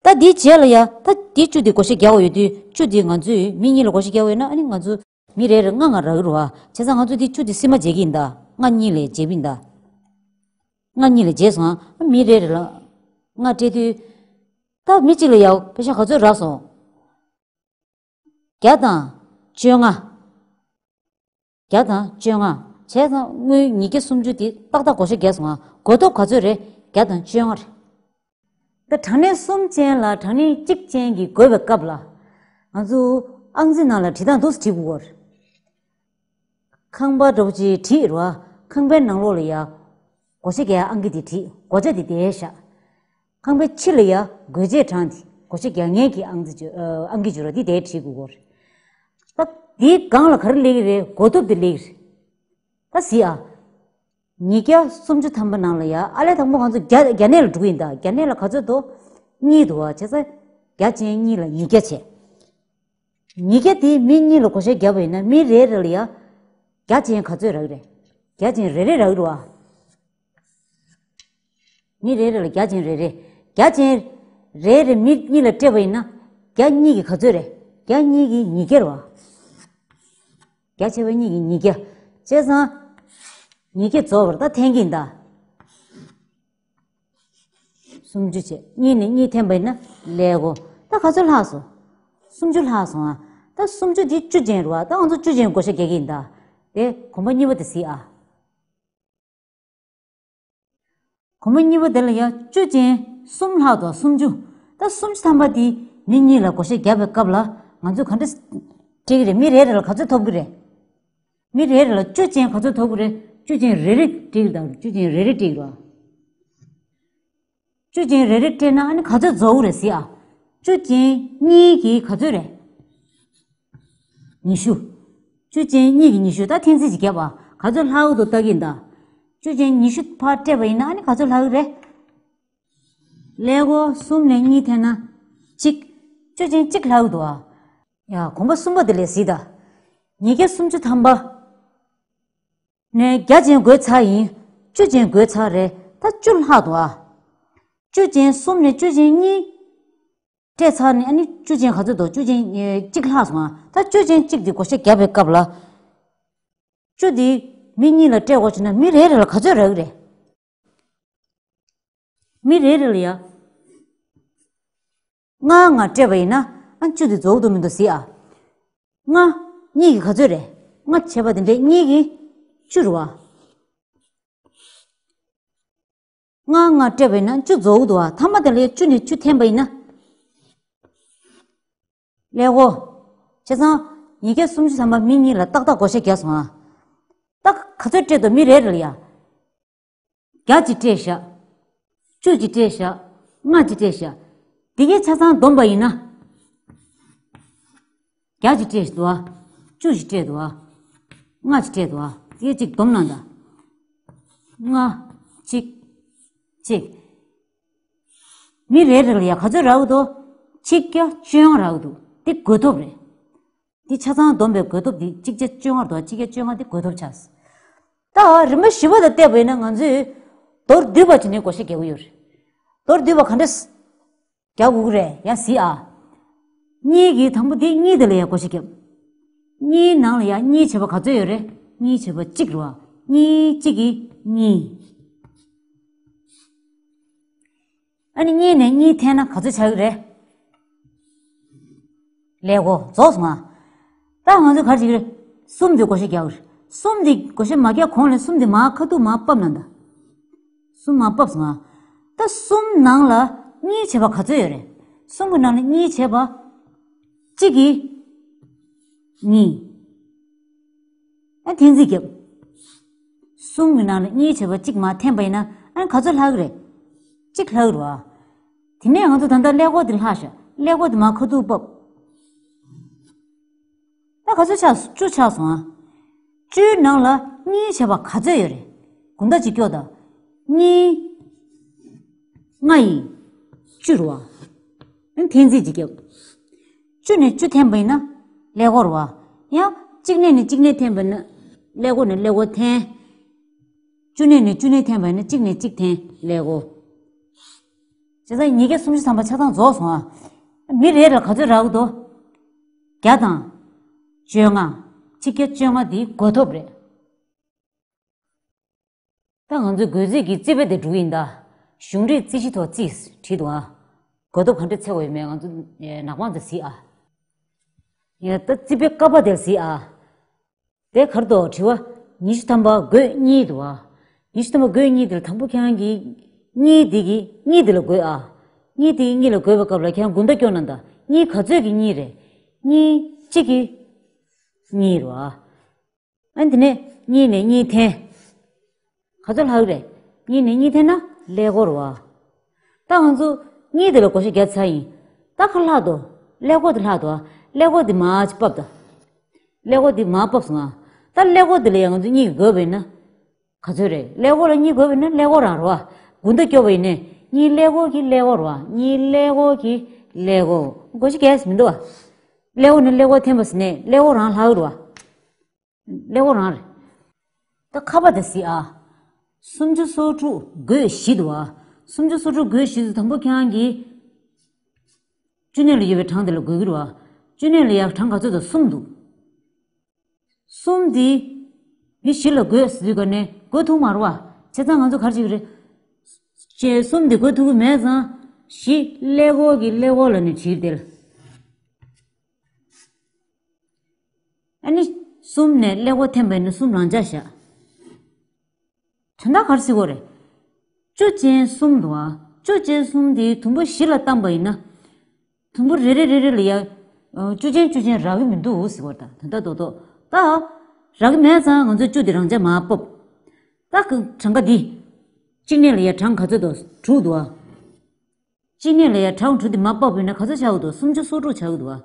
ད་འདིའི་རྗེས་ལ་ཡ་ད་འདི་བཅུ་འདི་བགོ་བཤའ་རྒྱག་དགོས་ཡོད་དུས་བཅུ་འདི་ང་ཚོས་མི་གཉིས་ལ་བགོ་བཤའ་རྒྱག་དགོས་ཡོད་ན་ཨ་ནི་ང་ཚོ་མི་རེ་རེ་ལྔ་ལྔ་རག་གི་རེད་བ། བྱས་ཙང་ང་ཚོ་འདི་བཅུ་འདི་སིལ་མ་འཇལ་གྱི་ཡིན་ད། ལྔ་གཉིས་ལས་འཇལ་བ་ཡིན་ད། ལྔ་གཉིས་ལས་འཇལ་སོང་ཨ། མི་རེ་རེ་ལ་ལྔ་སྤྲད་དུས། ད་མི་གཅིག་ལ་ཡ་པེ་ཤ་ག་ཚོད་རག་སོང་། བརྒྱ་དང་བཅོ་ལྔ། བརྒྱ་དང་བཅོ་ལྔ། བྱས་ཙང་དངུལ་ཉིས་བརྒྱ་སུམ་ཅུ་དེ་ཏག་ཏག་བགོ་བཤའ་བརྒྱབ་སོང་ང་། བགོ་ཐོབ་ག་ཚོད་རེད། བརྒྱ་དང་བཅོ་ལྔ་རེད། ད་གྲངས་གནས་གསུམ་ཅན་ལ་གྲངས་གནས་གཅིག་ཅན་གྱིས་བགོས་པའི་སྐབས་ལ། ང་ཚོ་ཨང་རྩིས་ནང་ལ་བྲིས་སྟངས་འདུག་སེ་བྲིས་དགོས་ཀྱི་རེད། ཁང་པ་འདྲ་པོ་ཅིག་བྲིས་རེད་བ། ཁང་པའི་ནང་ལོགས་ལ་ཡ། བགོ་བཤའ་རྒྱག་ཨང་ཀི་དེ་བྲིས། བགོ་བྱ་དེ་དེར་བཞག་ཁང་པའི་ཕྱི་ལ་ཡ་བགོ་བྱའི་གྲངས་དེ་བགོ་བཤའ་རྒྱག་མཁན་གྱི་ཨང་རྩིས་བརྗོད་ཨ། ཨང་ཀི་བརྗོད་ར་དེ་དེར་བྲིས་དགོས་ཀྱི་རེད། ད་དེའི་སྒང་ལ་ག་རེ་སླེབས་ཀྱི་རེད། བགོ་ཐོབ་དེ་སླེབས་ཀྱི་རེད། ད་གཟིགས་ཨ། ཉིས་བརྒྱ་སུམ་ཅུ་ཐམ་པ་ནང་ལ་ཡ་ཨ་ལས་དང་པོ་ང་ཚོ་བརྒྱ་བརྒྱ་གནས་ལ་འགྲོ་གི་ཡིན་ད། བརྒྱ་གནས་ལ་ག་ཚོད་འདུག་གཉིས་འདུག་བ། བྱས་ཙང་བརྒྱ་ཅན་གཉིས་ལ་ཉིས་བརྒྱ་བྱས། ཉིས་བརྒྱ་དེ་མི་གཉིས་ལ་བགོ་བཤའ་བརྒྱབ་པ་ཡིན་ན་མི་རེ་རེ་ལ་ཡ། བརྒྱ་ཅན་ག་ཚོད་རག་གི་རེད། བརྒྱ་ཅན་རེ་རེ་རག་གི་རེད་བ། མི་རེ་རེ་ལ་བརྒྱ་ཅན་རེ་རེ། བརྒྱ་ཅན་རེ་རེ་མི་གཉིས་ལ་སྤྲད་པ་ཡིན་ན། བརྒྱ་གཉིས་ཀྱི་ག་ཚོད་རེད། བརྒྱ་གཉིས་ཀྱི་ཉིས་བརྒྱ་རེད་བ། བརྒྱ་ཆེ་བ་གཉིས་ཀྱི་ཉིས་བརྒྱ། བྱས་ཙང་། ཉིས་བརྒྱ་རྫོགས་པར་ད་འཐེན་གྱི་ཡིན་ད། སུམ་ཅུ་བྱས་གཉིས་ནས་གཉིས་འཐེན་པ་ཡིན་ན་ཀླད་ཀོར། ད་ག་ཚོད་ལྷག་སོང་། སུམ་ཅུ་ལྷག་སོང་ཨ། ད་སུམ་ཅུ་འདི་བཅུ་ཅན་རེད་བ། ད་ང་ཚོ་བཅུ་ཅན་བགོ་བཤའ་རྒྱག་གི་ཡིན་ད། དེ་གོམ་པ་གཉིས་པ་དེ་གཟིགས་ཨ། གོམ་པ་གཉིས་པ་དེ་ལ་ཡ་བཅུ་ཅན་གསུམ་ལྷག་འདུག་སུམ་ཅུ། ད་སུམ་ཅུ་ཐམ་པ་དེ་མི་གཉིས་ལ་བགོ་བཤའ་བརྒྱབ་པའི་སྐབས་ལ་ང་ཚོས་ག་འདྲ་སྤྲད་ཀྱི་རེད། མི་རེ་རེ་ལ་ག་ཚོད་ཐོབ་ཀྱི་རེད། མི་རེ་རེ་ལ་བཅུ་ཅན་ག་ཚོད་ཐོབ་ཀྱི་རེད། བཅུ་ཅན་རེ་རེ་སྤྲད་ཀྱི་རེད་ད། བཅུ་ཅན་རེ་རེ་སྤྲད་ཀྱི་རེད། བཅུ་ཅན་རེ་རེ་སྤྲད་ན་ཨ་ནི་ག་ཚོད་རྫོགས་ཀྱི་རེད་གཟིགས་ཨ། བཅུ་ཅན་གཉིས་ཀྱི་ག་ཚོད་རེད། ཉི་ཤུ། བཅུ་ཅན་གཉིས་ཀྱི་ཉི་ཤུ། ད་འཐེན་རྩིས་ཅིག་བརྒྱབ་པ་ག་ཚོད་ལྷག་འདུག་ལྟ་གི་ཡིན་ད། བཅུ་ཅན་ཉི་ཤུ་ཕར་སྤྲད་པ་ཡིན་ན་ཨ་ནི་ག་ཚོད་ལྷག་གི་རེད། ཀླད་ཀོར་གསུམ་ལས་གཉིས་འཐེན་ན་གཅིག་བཅུ་ཅན་གཅིག་ལྷག་འདུག་ཨ། ཡ་གོམ་པ་གསུམ་པ་དེ་ལས་གཟིགས་ད། ཉིས་བརྒྱ་སུམ་ཅུ་ཐམ་པ། ནས་བརྒྱ་ཅན་བགོས་ཚར་ཡིན། བཅུ་ཅན་བགོས་ཚར་རེད། ད་བཅུ་ལྷག་འདུག་ཨ། བཅུ་ཅན་གསུམ་ནས་བཅུ་ཅན་གཉིས་སྤྲད་ཚར་ནས་ཨ་ནི་བཅུ་ཅན་ག་ཚོད་འདུག་བཅུ་ཅན་ཨེ་གཅིག་ལྷག་སོང་ཨ། ད་བཅུ་ཅན་གཅིག་དེ་བགོ་བཤའ་བརྒྱབ་པའི་སྐབས་ལ། བཅུ་དེ་མི་གཉིས་ལ་སྤྲད་དགོས་བྱུང་ན་མི་རེ་རེ་ལ་ག་ཚོད་རག་གི་རེད། མི་རེ་རེ་ལ་ཡ། ལྔ་ལྔ་སྤྲད་པ་ཡིན་ན་ཨ་བཅུ་དེ་རྫོགས་འདུག་མི་འདུག་གཟིགས་ཨ། ལྔ། གཉིས་ཀྱི་ག་ཚོད་རེད། ལྔ་བྱས་པ་དེ་འདྲས་གཉིས་ཀྱི་བཅུ་རེད་བ། ལྔ་ལྔ་སྤྲད་པ་ཡིན་ན་བཅུ་རྫོགས་འདུག་བ། ཐ་མ་དེ་ལ་བཅུ་ནས་བཅུ་འཐེན་པ་ཡིན་ན། ཀླད་ཀོར། བྱས་ཙང་ཉིས་བརྒྱ་སུམ་ཅུ་ཐམ་པ་མི་གཉིས་ལ་ཏག་ཏག་བགོ་བཤའ་བརྒྱབ་སོང་ཨ། ད་ག་ཚོད་སྤྲད་འདུག་མི་རེ་རེ་ལ་ཡ། བརྒྱ་གཅིག་སྤྲད་བཞག་བཅུ་གཅིག་སྤྲད་བཞག་ལྔ་གཅིག་སྤྲད་བཞག་འདི་གའི་ཆ་ཚང་བསྡོམས་པ་ཡིན་ན། བརྒྱ་གཅིག་སྤྲད་འདུག་ཨ། བཅུ་གཅིག་སྤྲད་འདུག་ཨ། ལྔ་གཅིག་སྤྲད་འདུག་ཨ། འདི་གཅིག་བསྡོམས་གནང་དང་། ལྔ་གཅིག་གཅིག་མི་རེ་རེ་ལ་ཡ་ག་ཚོད་རག་གི་འདུག་ཆིག་བརྒྱ་བཅོ་ལྔ་རག་གི་འདུག་འདི་བགོ་ཐོབ་རེད། འདི་ཆ་ཚང་བསྡོམས་པའི་བགོ་ཐོབ་འདི་གཅིག་བརྒྱ་བཅོ་ལྔ་འདུག་ཆིག་བརྒྱ་བཅོ་ལྔ་འདི་བགོ་ཐོབ་ཆགས། ད་རིམ་པ་བཞི་པ་དང་བལྟས་པ་ཡིན་ན་ང་ཚོས་མདོར་བསྡུས་པ་བྱས་ནས་བགོ་བཤའ་རྒྱག་གི་ཡོད་རེད། མདོར་བསྡུས་པ་ག་འདྲས་རྒྱག་དགོས་ཀྱི་རེད་ཡ་གཟིགས་ཨ། གཉིས་ཀྱི་དང་པོ་འདི་གཉིས་དེ་ལ་ཡ་བགོ་བཤའ་རྒྱབ། གཉིས་ནང་ལ་ཡ་གཉིས་བྱས་པ་ག་ཚོད་ཡོད་རེད། གཉིས་བྱས་པ་གཅིག་རེད་བ། གཉིས་གཅིག་གིས་གཉིས། ཨ་ནི་གཉིས་ནས་གཉིས་འཐེན་ན་ག་ཚོད་ཆགས་ཀྱི་རེད། ཀླད་ཀོར་རྫོགས་སོང་ང་། ད་ང་ཚོས་ག་རེ་བྱེད་ཀྱི་རེད། གསུམ་དེ་བགོ་བཤའ་རྒྱག་གི་རེད། གསུམ་དེ་བགོ་བཤའ་མ་རྒྱག་གོང་ལ་གསུམ་དེ་མར་ཁ་ཐུག་མར་ཕབ་ན་ད། གསུམ་མར་ཕབ་སོང་ང་། ད་གསུམ་ནང་ལ་གཉིས་བྱས་པ་ག་ཚོད་ཡོད་རེད། གསུམ་གྱི་ནང་ལ་གཉིས་བྱས་པ། གཅིག་གིས་གཉིས། ཨ་འཐེན་རྩིས་རྒྱབ། གསུམ་གྱི་ནང་ལ་གཉིས་བྱས་པ་གཅིག་མར་འཐེན་པ་ཡིན་ན་ཨ་ནི་ག་ཚོད་ལྷག་གི་རེད། གཅིག་ལྷག་གི་རེད་བ། དེ་ནས་ང་ཚོ་ད་ལྟ་ཀླད་ཀོར་དེ་ལྷག་ཤག་ཀླད་ཀོར་དེ་མར་ཁ་ཐུག་ཕབ། ད་ག་ཚོད་ཆགས་སོང་། བཅུ་ཆགས་སོང་ཨ། བཅུའི་ནང་ལ་གཉིས་བྱས་པ་ག་ཚོད་ཡོད་རེད། དགུང་ཟླ་གཅིག་སྐྱོར་དང་། གཉིས། ལྔ་ཡིས་བཅུ་རེད་བ། ཨ་འཐེན་རྩིས་གཅིག་རྒྱབ། བཅུ་ནས་བཅུ་འཐེན་པ་ཡིན་ན་ཀླད་ཀོར་རེད་བ། ཡང་གཅིག་ནས་ནས་གཅིག་ནས་འཐེན་པ་ཡིན་ན་ཀླད་ཀོར་ནས་ཀླད་ཀོར་འཐེན། བཅུ་ནས་ནས་བཅུ་ནས་འཐེན་པ་ཡིན་ན་གཅིག་ནས་གཅིག་འཐེན་ཀླད་ཀོར། བྱས་ཙང་ཉིས་བརྒྱ་སུམ་ཅུ་ཐམ་པ་ཆ་ཚང་རྫོགས་སོང་ཨ། མི་རེ་ལ་ག་ཚོད་རག་གི་འདུག་བརྒྱ་དང་བཅོ་ལྔ། ཆིག་བརྒྱ་བཅོ་ལྔ་འདི་བགོ་ཐོབ་རེད། ད་ང་ཚོས་བགོ་རྩིས་ཀྱི་རྩིས་དཔེ་དེ་འབྲི་གི་ཡིན་ད། གཞུང་རིག་རྩིས་གཞི་ཐོག་རྩིས་བྲིས་འདུག་ཨ། བགོ་ཐོབ་ག་འདྲ་འཚོལ་དགོས་ཡོད་མེད་ང་ཚོ་ནག་པང་དེ་གཟིགས་ཨ། ཡ་ད་རྩིས་དཔེ་ཀ་པ་དེ་གཟིགས་ཨ། དེ་གར་དུ་དྲི་བ་ཉི་ཤུ་ཐམ་པ་བགོད་གཉིས་འདུག་ཨ། ཉི་ཤུ་ཐམ་པ་བགོད་གཉིས་དེ་ལ་དང་པོ་ཁྱེད་རང་གིས་གཉིས་དེ་གིས་གཉིས་དེ་ལ་བགོད་ཨ། གཉིས་དེ་གིས་གཉིས་ལ་བགོད་པའི་སྐབས་ལ་ཁྱེད་རང་དགུང་ཟླ་སྐྱོར་ན་ད་གཉིས་ག་ཚོད་ཀྱི་གཉིས་རེད། གཉིས་གཅིག་གིས་གཉིས་རེད་ཨ། ཨ་ནི་དེ་ནས་གཉིས་ནས་གཉིས་འཐེན། ག་ཚོད་ལྷག་རེད། གཉིས་ནས་གཉིས་འཐེན་ན་ཀླད་ཀོར་རེད་བ། ད་ང་ཚོ་གཉིས་དེ་ལ་བགོ་བཤའ་བརྒྱབ་ཚར་ཡིན། ད་ག་ལྷག་འདུག་ཀླད་ཀོར་དེ་ལྷག་འདུག་ཀླད་ཀོར་དེ་མར་ཕབ་དང་། ཀླད་ཀོར་དེ་མར་ཕབ་སོང་ང་། ད་ཀླད་ཀོར་དེ་ལ་ཡང་ང་ཚོ་གཉིས་ཀྱིས་བགོས་པ་ཡིན་ན། ག་ཚོད་རེད། ཀླད་ཀོར་ལ་གཉིས་བགོས་པ་ཡིན་ན་ཀླད་ཀོར་རང་རེད་བ། དགུང་ཟླ་སྐྱོར་བ་ཡིན་ནའི་གཉིས་ཀླད་ཀོར་གྱི་ཀླད་ཀོར་རེད་བ། གཉིས་ཀླད་ཀོར་གྱི་ཀླད་ཀོར། བགོ་བཤའ་རྒྱག་ཡ་མི་འདུག་བ། ཀླད་ཀོར་ནས་ཀླད་ཀོར་འཐེན་པ་ཟེར་ནས་ཀླད་ཀོར་རང་ལྷག་རེད་བ། ཀླད་ཀོར་རང་རེད། ད་ཁ་པ་དེ་གཟིགས་ཨ། སུམ་ཅུ་སོ་དྲུག་བགོད་བཞི་འདུག་ཨ། སུམ་ཅུ་སོ་དྲུག་བགོད་བཞི་དེ་དང་པོ་ཁྱེད་རང་གིས་བཅུ་གནས་ལ་ཡོད་པའི་གྲངས་དེ་ལ་བགོད་ཀྱི་རེད་བ། བཅུ་གནས་ལ་ཡ་གྲངས་ག་ཚོད་འདུག་གསུམ་འདུག་གསུམ་དེ་མི་བཞི་ལ་བགོད་ཟེར་དུས་ག་ནས་བགོད་ཐུབ་མ་རེད་བ། བྱས་ཙང་ང་ཚོ་ག་རེ་བྱེད་ཀྱི་རེད། ཅེས་གསུམ་དེ་བགོད་ཐུབ་ཀྱི་མེད་ཙང་བཞི་ཀླད་ཀོར་གྱི་ཀླད་ཀོར་ལ་ནི་བྲིས་ཏེ། ཨ་ནི་གསུམ་ནས་ཀླད་ཀོར་འཐེན་པ་ཡིན་ན་གསུམ་རང་འཇགས་བཞག་དོན་དག་ག་རེ་ཟེར་དགོས་རེད། བཅུ་ཅན་གསུམ་འདུག་ཨ། བཅུ་ཅན་གསུམ་དེ་དུམ་བུ་བཞི་ལ་བཏང་པ་ཡིན་ན། དུམ་བུ་རེ་རེ་རེ་རེ་ལ་ཡ། བཅུ་ཅན་བཅུ་ཅན་རག་གི་མི་འདུག་ཟེར་དགོས་རེད་ད། དོན་དག་རྡོག་རྡོག་ད། རག་གི་མེད་ཙང་ང་ཚོས་བཅུ་དེ་རང་འཇགས་མར་ཕབ། ད་གི་གྲངས་ཀ་འདི། གཅིག་གནས་ལ་ཡ་གྲངས་ག་ཚོད་འདུག་དྲུག་འདུག་ཨ། གཅིག་གནས་ལ་ཡ་གྲངས་དྲུག་དེ་མར་ཕབ་པ་ཡིན་ན་ག་ཚོད་ཆགས་ཀྱི་འདུག་སུམ་ཅུ་སོ་དྲུག་ཆགས་ཀྱི་འདུག་བ།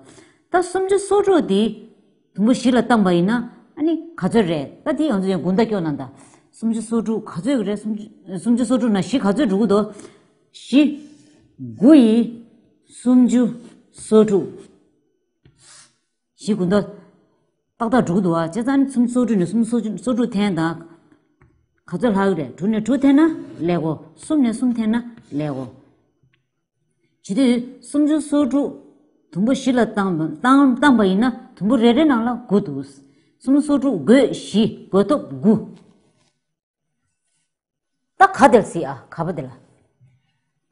ད་སུམ་ཅུ་སོ་དྲུག་དེ་དུམ་བུ་བཞི་ལ་བཏང་པ་ཡིན་ན་ཨ་ནི་ག་ཚོད་རེད། ད་དེ་ང་ཚོ་ཡང་དགུང་ཟླ་སྐྱོར་ན་ད། སུམ་ཅུ་སོ་དྲུག་ག་ཚོད་རེད། སུམ་ཅུ་སོ་དྲུག་ན་བཞི་ག་ཚོད་འགྲོ་གི་འདུག་བཞི། དགུ་ཡིས་སུམ་ཅུ་སོ་དྲུག་བཞི་དགུ་ཟླ། ཏག་ཏག་འགྲོ་གི་འདུག་བ། བྱས་ཙང་ནི་སུམ་ཅུ་སོ་དྲུག་ནས་སུམ་ཅུ་སོ་དྲུག་འཐེན་དང་། ག་ཚོད་ལྷག་གི་རེད། དྲུག་ནས་དྲུག་འཐེན་ན་ཀླད་ཀོར། གསུམ་ནས་གསུམ་འཐེན་ན་ཀླད་ཀོར། བྱེད་དུས་སུམ་ཅུ་སོ་དྲུག་དུམ་བུ་བཞི་ལ་བཏང་བ་བཏང་བཏང་པ་ཡིན་ན་དུམ་བུ་རེ་རེ་ནང་ལ་དགུ་འདུག་སུམ་ཅུ་སོ་དྲུག་བགོད་བཞི་བགོ་ཐོབ་དགུ། ད་ག་དེར་གཟིགས་ཨ། ག་པ་དེ་ལ།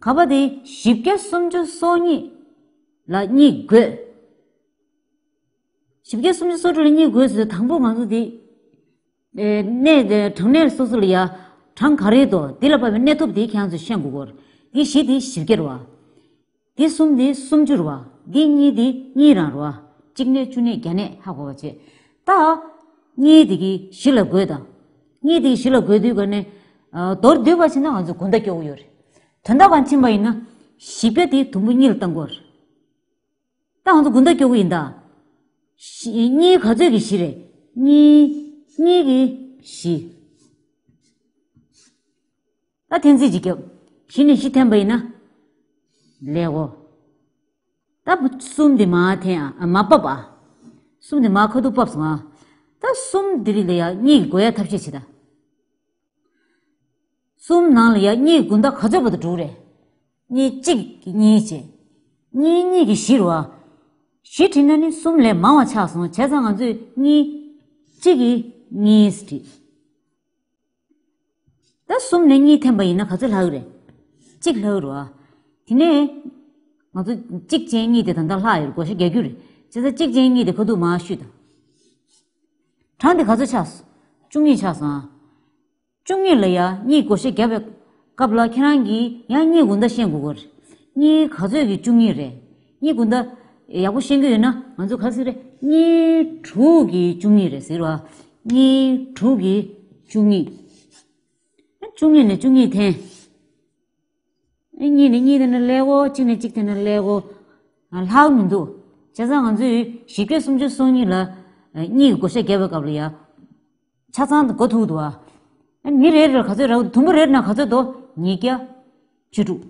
ག་པ་དེ་བཞི་བརྒྱ་སུམ་ཅུ་སོ་གཉིས་ལ་གཉིས་བགོས། བཞི་བརྒྱ་སུམ་ཅུ་སོ་དྲུག་ལ་གཉིས་བགོས་ཟེར་དུས་དང་པོ་ང་ཚོ་དེ། ཨེ་གནས་དེ་གྲངས་གནས་སོ་སོ་ལ་ཡ་གྲངས་ག་རེ་འདུག་དེ་ལ་བབས་པའི་གནས་ཐོབ་དེ་ཁྱེད་ཚོས་ཤེས་དགོས་ཀྱི་རེད། དེ་བཞི་དེ་བཞི་བརྒྱ་རེད་བ། དེ་གསུམ་དེ་སུམ་ཅུ་རེད་བ། དེ་གཉིས་དེ་གཉིས་རང་རེད་བ། གཅིག་གནས་བཅུ་གནས་བརྒྱ་གནས་ཧ་གོ་བ་བྱས། ད་གཉིས་དེ་གི་བཞི་ལ་བགོས་དང་། གཉིས་དེ་གི་བཞི་ལ་བགོས་དུས་ག་ནས་མདོར་བསྡུས་པ་བྱས་ན་ང་ཚོ་དགུང་ཟླ་སྐྱོ་བོ་ཡོད་རེད། དོན་དག་གང་ཕྱིན་པ་ཡིན་ན་བཞི་བརྒྱ་དེ་དུམ་བུ་གཉིས་ལ་བཏང་དགོས་རེད། ད་ང་ཚོ་དགུང་ཟླ་སྐྱོ་བོ་ཡིན་ད། བཞི་གཉིས་ག་ཚོད་ཀྱི་བཞི་རེད། གཉིས། གཉིས་ཀྱི་བཞི། ད་འཐེན་རྩིས་ཅིག་བརྒྱབ། བཞི་ནས་བཞི་འཐེན་པ་ཡིན་ན། ཀླད་ཀོར། ད་གསུམ་དེ་མར་འཐེན་ཨ། མར་ཕབ་ཨ། གསུམ་དེ་མར་ཁ་ཐུག་ཕབ་སོང་ཨ། ད་གསུམ་དེ་རིགས་ལ་ཡང་གཉིས་ཀྱིས་བགོ་ཡ་ཐབས་ཤེས་བྱེད་ད། གསུམ་ནང་ལ་ཡང་གཉིས་དགུང་ཟླ་ག་ཚོད་བར་དུ་འགྲོ་གི་རེད། གཉིས་གཅིག་གིས་གཉིས་བྱས། གཉིས་གཉིས་ཀྱིས་བཞི་རེད་བ། བཞི་བྲིས་ན་ནི་གསུམ་ལས་མང་བ་ཆགས་སོང་། བྱས་ཙང་ང་ཚོས་གཉིས་གཅིག་གིས་གཉིས་བྲིས། ད་གསུམ་ནས་གཉིས་འཐེན་པ་ཡིན་ན་ག་ཚོད་ལྷག་གི་རེད། གཅིག་ལྷག་གི་རེད་བ། དེ་ནས་ང་ཚོ་གཅིག་ཅན་གཉིས་དེ་ད་ལྟ་ལྷག་ཡོད་རེད། བགོ་བཤའ་རྒྱག་རྒྱུ་རེད། བྱས་ཙང་གཅིག་ཅན་གཉིས་དེ་ཁ་ཐུག་མར་བཤུས་དང་། གྲངས་དེ་ག་ཚོད་ཆགས་སོང་། བཅུ་གཉིས་ཆགས་སོང་ཨ། བཅུ་གཉིས་ལ་ཡ་གཉིས་བགོ་བཤའ་བརྒྱབ་པའི་སྐབས་ལ་ཁྱེད་རང་གིས་ཡང་གཉིས་དགུང་ཟླ་ཤེས་དགོས་ཀྱི་རེད། གཉིས་ག་ཚོད་ཀྱི་བཅུ་གཉིས་རེད། གཉིས་དགུང་ཟླ་ཡག་པོ་ཤེས་ཀྱི་ཡོད་ན་ང་ཚོ་ག་རེ་ཟེར་གྱི་རེད། གཉིས་དྲུག་གི་བཅུ་གཉིས་རེད་ཟེར་བ། གཉིས་དྲུག་གི་བཅུ་གཉིས། བཅུ་གཉིས་ནས་བཅུ་གཉིས་འཐེན། གཉིས་ནས་གཉིས་འཐེན་ན་ཀླད་ཀོར། གཅིག་ནས་གཅིག་འཐེན་ན་ཀླད་ཀོར། ལྷག་མི་འདུག་བྱས་ཙང་ང་ཚོས་བཞི་བརྒྱ་སུམ་ཅུ་སོ་གཉིས་ལ་གཉིས་ཀྱི་བགོ་བཤའ་བརྒྱབ་པའི་སྐབས་ལ་ཡ། ཆ་ཚང་དུ་བགོ་ཐུབ་འདུག་ཨ། མི་རེ་རེར་ག་ཚོད་རག་འདུག་དུམ་བུ་རེར་ན་ག་ཚོད་འདུག་ཉིས་བརྒྱ་བཅུ་དྲུག་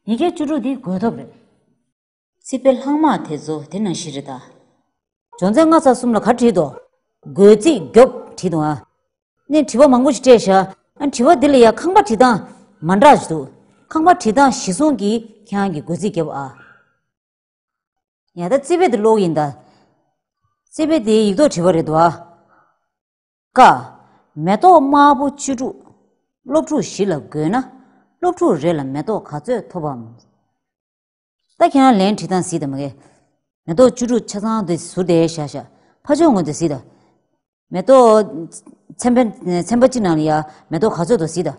ཉིས་བརྒྱ་བཅུ་དྲུག་དེ་བགོས་ཐོབ་རེད། རྩིས་དཔེ་ལྷག་མ་དེ་ཚོ་དེ་ནང་བཞིན་རེད་ད། སྦྱོང་ཚན་ལྔ་ཚེག་གསུམ་ལ་ག་རེ་བྲིས་འདུག་བགོ་རྩིས་རྒྱོབ་བྲིས་འདུག་ཨ། ནས་དྲི་བ་མང་པོ་ཞིག་སྤྲད་བཞག་ཨ། དྲི་བ་འདི་ལ་ཡ་ཁང་པ་བྲིས་སྟངས་མ་འདྲ་ཞིག་འདུག་ཁང་པ་བྲིས་སྟངས་གཞིར་བཟུང་གིས་ཁྱེད་རང་གིས་བགོ་རྩིས་རྒྱོབ་ཨ། ཡ་ད་རྩིས་དཔེ་འདི་ཀློག་གི་ཡིན་ད། རྩིས་དཔེ་འདི་ཡིག་ཐོག་བྲིས་པ་རེད་འདུག་ཨ། ཀ། མེ་ཏོག་དམར་པོ་བཅུ་དྲུག་སློབ་ཕྲུག་བཞི་ལ་བགོས་ན། སློབ་ཕྲུག་རེ་ལ་མེ་ཏོག་ག་ཚོད་ཐོབ་བམ། ད་ཁྱེད་རང་ལན་བྲིས་སྟངས་གཟིགས་དང་མ་གི། མེ་ཏོག་བཅུ་དྲུག་ཆ་ཚང་དེ་ཟུར་དེ་བཞག་བཞག་ཕར་ཕྱོགས་ངོས་དེ་གཟིགས་དང་། མེ་ཏོག་ཚན་པ་ཚན་པ་གཅིག་ནང་ལ་ཡ་མེ་ཏོག་ག་ཚོད་འདུག་གཟིགས་དང་།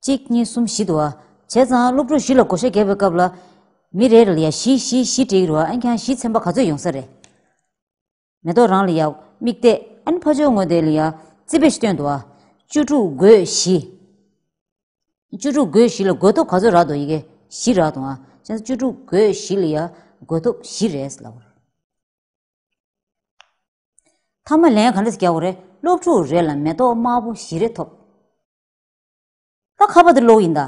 གཅིག་གཉིས་གསུམ་བཞི་འདུག་བ། བྱས་ཙང་སློབ་ཕྲུག་བཞི་ལ་བགོ་བཤའ་བརྒྱབ་པའི་སྐབས་ལ། མི་རེ་རེ་ལ་ཡ་བཞི་བཞི་བཞི་སྤྲད་ཀྱི་རེད་བ། ཨ་ཁྱེད་རང་བཞི་ཚན་པ་ག་ཚོད་ཡོང་ས་རེད། མེ་ཏོག་རང་ལ་ཡ་དམིགས་གཏད། ཨ་ནི་ཕར་ཕྱོགས་ངོས་དེ་ལ་ཡ་རྩིས་དཔེ་ཞིག་སྟོན་འདུག་བ། བཅུ་དྲུག་བགོས་བཞི། བཅུ་དྲུག་བགོས་བཞི་ལ་བགོ་ཐོབ་ག་ཚོད་རག་འདུག་ཡི་གེ་བཞི་རག་འདུག་ཨ། བྱས་ཙང་བཅུ་དྲུག་བགོས་བཞི་ལ་ཡ་བགོ་ཐོབ་བཞི་རེད་ལབ་པ་རེད། མཐའ་མ་ལན་ག་འདྲ་ཞིག་རྒྱག་དགོས་རེད། སློབ་ཕྲུག་རེ་ལ་མེ་ཏོག་དམར་པོ་བཞི་རེ་ཐོབ། ད་ཁ་པར་དེ་ཀློག་ཡིན་ད།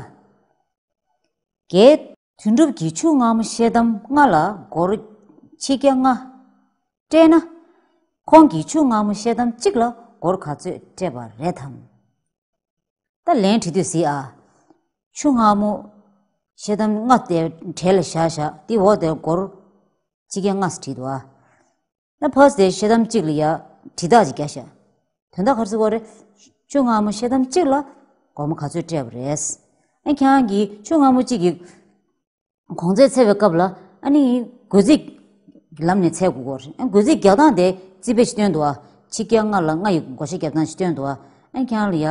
རྒན་དོན་གྲུབ་ཀྱིས་ཆུ་མངར་མོ་ཤེལ་དམ་ལྔ་ལ་སྒོར་ཆིག་བརྒྱ་ལྔ་སྤྲད་ན། ཁོང་གིས་ཆུ་མངར་མོ་ཤེལ་དམ་གཅིག་ལ་སྒོར་ག་ཚོད་སྤྲད་པ་རེད་དམ། ད་ལན་བྲིས་དུས་གཟིགས་ཨ། ཆུ་མངར་མོ་ཤེལ་དམ་ལྔ་དེ་གྲལ་ལ་བཞག་བཞག་དེ་འོག་དེར་སྒོར་ཆིག་བརྒྱ་ལྔ་ཟེར་བྲིས་འདུག་ཨ། ད་ཕར་དེ་ཤེལ་དམ་གཅིག་ལ་ཡ་བྲིས་རྟགས་ཅིག་བརྒྱབ་བཞག་དོན་དག་ག་རེ་ཟེར་བ་རེད། ཆུ་མངར་མོ་ཤེལ་དམ་གཅིག་ལ་སྒོར་མོ་ག་ཚོད་སྤྲད་པ་རེད། ཨ་ཁྱེད་རང་གིས་ཆུ་མངར་མོ་གཅིག་གི་གོང་ཚད་འཚོལ་བའི་སྐབས་ལ་ཨ་ནི་བགོ་རྩིས་ཀྱི་ལམ་ནས་འཚོལ་དགོས་ཀྱི་རེད། ཨ་བགོ་རྩིས་རྒྱག་སྟངས་དེ་རྩིས་དཔེ་ཞིག་སྟོན་འདུག་ཨ། ཆིག་བརྒྱ་ལྔ་ལ་ལྔ་ཡི་བགོ་བཤའ་རྒྱག་སྟངས་ཤིག་སྟོན་འདུག་ཨ། ཨ་ཁྱེད་རང་ལ་ཡ་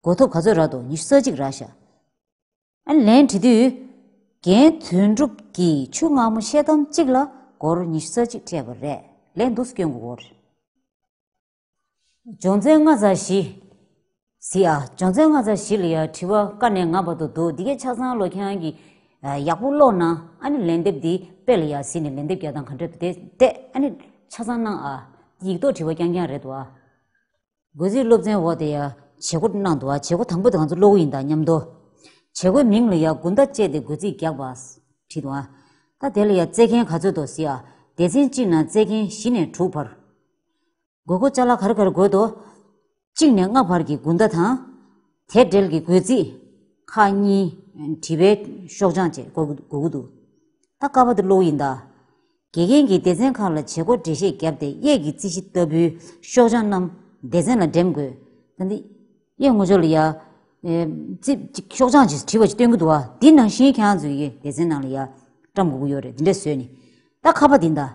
བགོ་ཐོབ་ག་ཚོད་རག་འདུག་ཉི་ཤུ་རྩ་གཅིག་རག་ཤག་ཨ་ལན་བྲིས་དུས། རྒན་དོན་གྲུབ་ཀྱིས་ཆུ་མངར་མོ་ཤེལ་དམ་གཅིག་ལ་སྒོར་ཉི་ཤུ་རྩ་གཅིག་སྤྲད་པ་རེད། ལན་འདུག་སེ་སྐྱོན་དགོས་ཀྱི་རེད། སྦྱོང་ཚན་ལྔ་ཚེག་བཞི། གཟིགས་ཨ། སྦྱོང་ཚན་ལྔ་ཚེག་བཞི་ལ་ཡ་དྲི་བ་ཀ་ནས་ང་བར་དུ་འདུག་འདི་གའི་ཆ་ཚང་ལོ་ཁྱེད་རང་གིས་ཡག་པོ་ཀློག་ན་ཨ་ནི་ལན་འདེབས་འདི་དཔེ་ལ་ཡ་གཟིགས་ནས་ལན་འདེབས་རྒྱག་སྟངས་ག་འདྲ་འདུག་དེ་བལྟས་ཨ་ནི་ཆ་ཚང་གནང་ཨ། ཡིག་ཐོག་དྲི་བ་རྐྱང་རྐྱང་རེད་འདུག་ཨ། བགོ་རྩིས་སློབ་ཚན་འོག་དེ་ཡ་བྱེད་སྒོ་གནང་འདུག་ཨ། བྱེད་སྒོ་དང་པོ་དེ་ང་ཚོ་ཀློག་གི་ཡིན་ད་མཉམ་དུ། བྱེད་སྒོའི་མིང་ལ་ཡ་དགུན་ཟླ་བཅད་དེ་བགོ་རྩིས་རྒྱག་པ། བྲིས་འདུག་ཨ། ད་དེ་ལ་ཡ་རྩེད་མཁན་ག་ཚོད་འདུག་གཟིགས་ཨ། སྡེ་ཚན་གཅིག་ནང་རྩེད་མཁན་བཞི་ནས་དྲུག་བར། དགོས་མཁོ་ཅ་ལག་ག་རེ་ག་རེ་དགོས་འདུག་གཅིག་ནས་ལྔ་བར་གྱི་དགུན་ཟླ་དང་། དེ་འབྲེལ་གྱི་བགོ་རྩིས། ཁག་གཉིས། དྲི་བའི་ཤོག་བྱང་བཅས་དགོས་དགོས་ཀྱི་འདུག་ད་ཀ་པ་དེ་ཀློག་ཡིན་ད། དགེ་རྒན་གྱིས་སྡེ་ཚན་ཁག་ལ་བྱེད་སྒོ་འགྲེལ་བཤད་བརྒྱབ་སྟེ་གཡས་ཀྱི་རྩིས་གཞི་ལྟ་བུའི་ཤོག་བྱང་རྣམས་སྡེ་ཚན་ལ་འགྲེམས་དགོས། ད་འདི་གཡས་ངོས་ཕྱོགས་ལ་ཡ། རྩིས་ཅིག་ཤོག་བྱང་ཅིག་བྲིས་པ་ཅིག་སྟོན་གྱི་འདུག་བ། འདི་ནང་བཞིན་ཁྱེད་རང་ཚོ་ཡི་སྡེ་ཚན་ནང་ལ་ཡ་བཀྲམ་དགོས་ཀྱི་ཡོད་རེད། འདི་འདྲས་བཟོས་ནས། ད་ཁ་པ་འདི་འདྲ།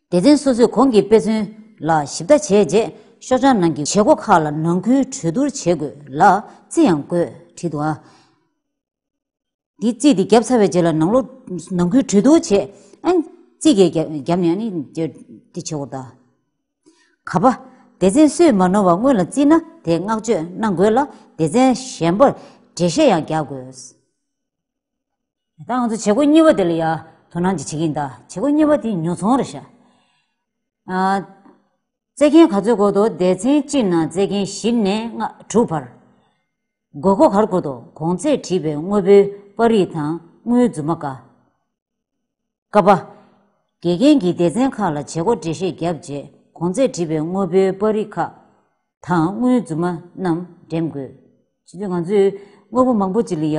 སྡེ་ཚན་སོ་སོས་གོང་གི་དཔེ་མཚོན་ལ་ཞིབ་ལྟ་བྱས་རྗེས་ཤོག་བྱང་ནང་གི་བྱེད་སྒོ་ཁག་ལ་ནང་ཁུལ་གྲོས་བསྡུར་བྱེད་དགོས་ལ་རྩིས་ཡང་དགོས་བྲིས་འདུག་ཨ། འདི་རྩིས་འདི་བརྒྱབ་ཚར་བའི་རྗེས་ལ་ནང་ལོགས་ནང་ཁུལ་གྲོས་བསྡུར་བྱས། ཨ། རྩིས་ཀྱི་རྒྱབ་རྒྱབ་ནས་ནི་དེ་དེ་བྱེད་དགོས་ད། ག་པ། སྡེ་ཚན་སུས་མ་ནོར་བ་སྔོན་ལ་བརྩིས་ན་དེ་བསྔགས་བརྗོད་གནང་དགོས་ལ། སྡེ་ཚན་གཞན་པར་འགྲེལ་བཤད་ཡང་རྒྱག་དགོས། ད་ང་ཚོ་བྱེད་སྒོ་གཉིས་པ་དེ་ལ་ཡ་དོ་སྣང་ཅིག་བྱེད་ཀྱི་ཡིན་ད། བྱེད་སྒོ་གཉིས་པ་དེ་ཉོ་ཚོང་རེད་ཤག་ཨ། རྩེད་མཁན་ག་ཚོད་དགོས་འདུག་སྡེ་ཚན་གཅིག་ནང་རྩེད་མཁན་བཞི་ནས་ལྔ་དྲུག་བར། དགོས་མཁོ་ག་རེ་དགོས་འདུག་གོང་ཚད་བྲིས་པའི་དངོས་པོའི་པར་རིས་དང་དངུལ་རྫུན་མ་ཀ་ཀ་པ། དགེ་རྒན་གྱིས་སྡེ་ཚན་ཁག་ལ་བྱེད་སྒོ་འགྲེལ་བཤད་བརྒྱབ་རྗེས་གོང་ཚད་བྲིས་པའི་དངོས་པོའི་པར་རིས་ཁག་དང་དངུལ་རྫུན་མ་རྣམས་འགྲེམས་དགོས། བྱས་ཙང་ང་ཚོས་དངོས་པོ་མང་པོ་ཅིག་ལ་ཡ་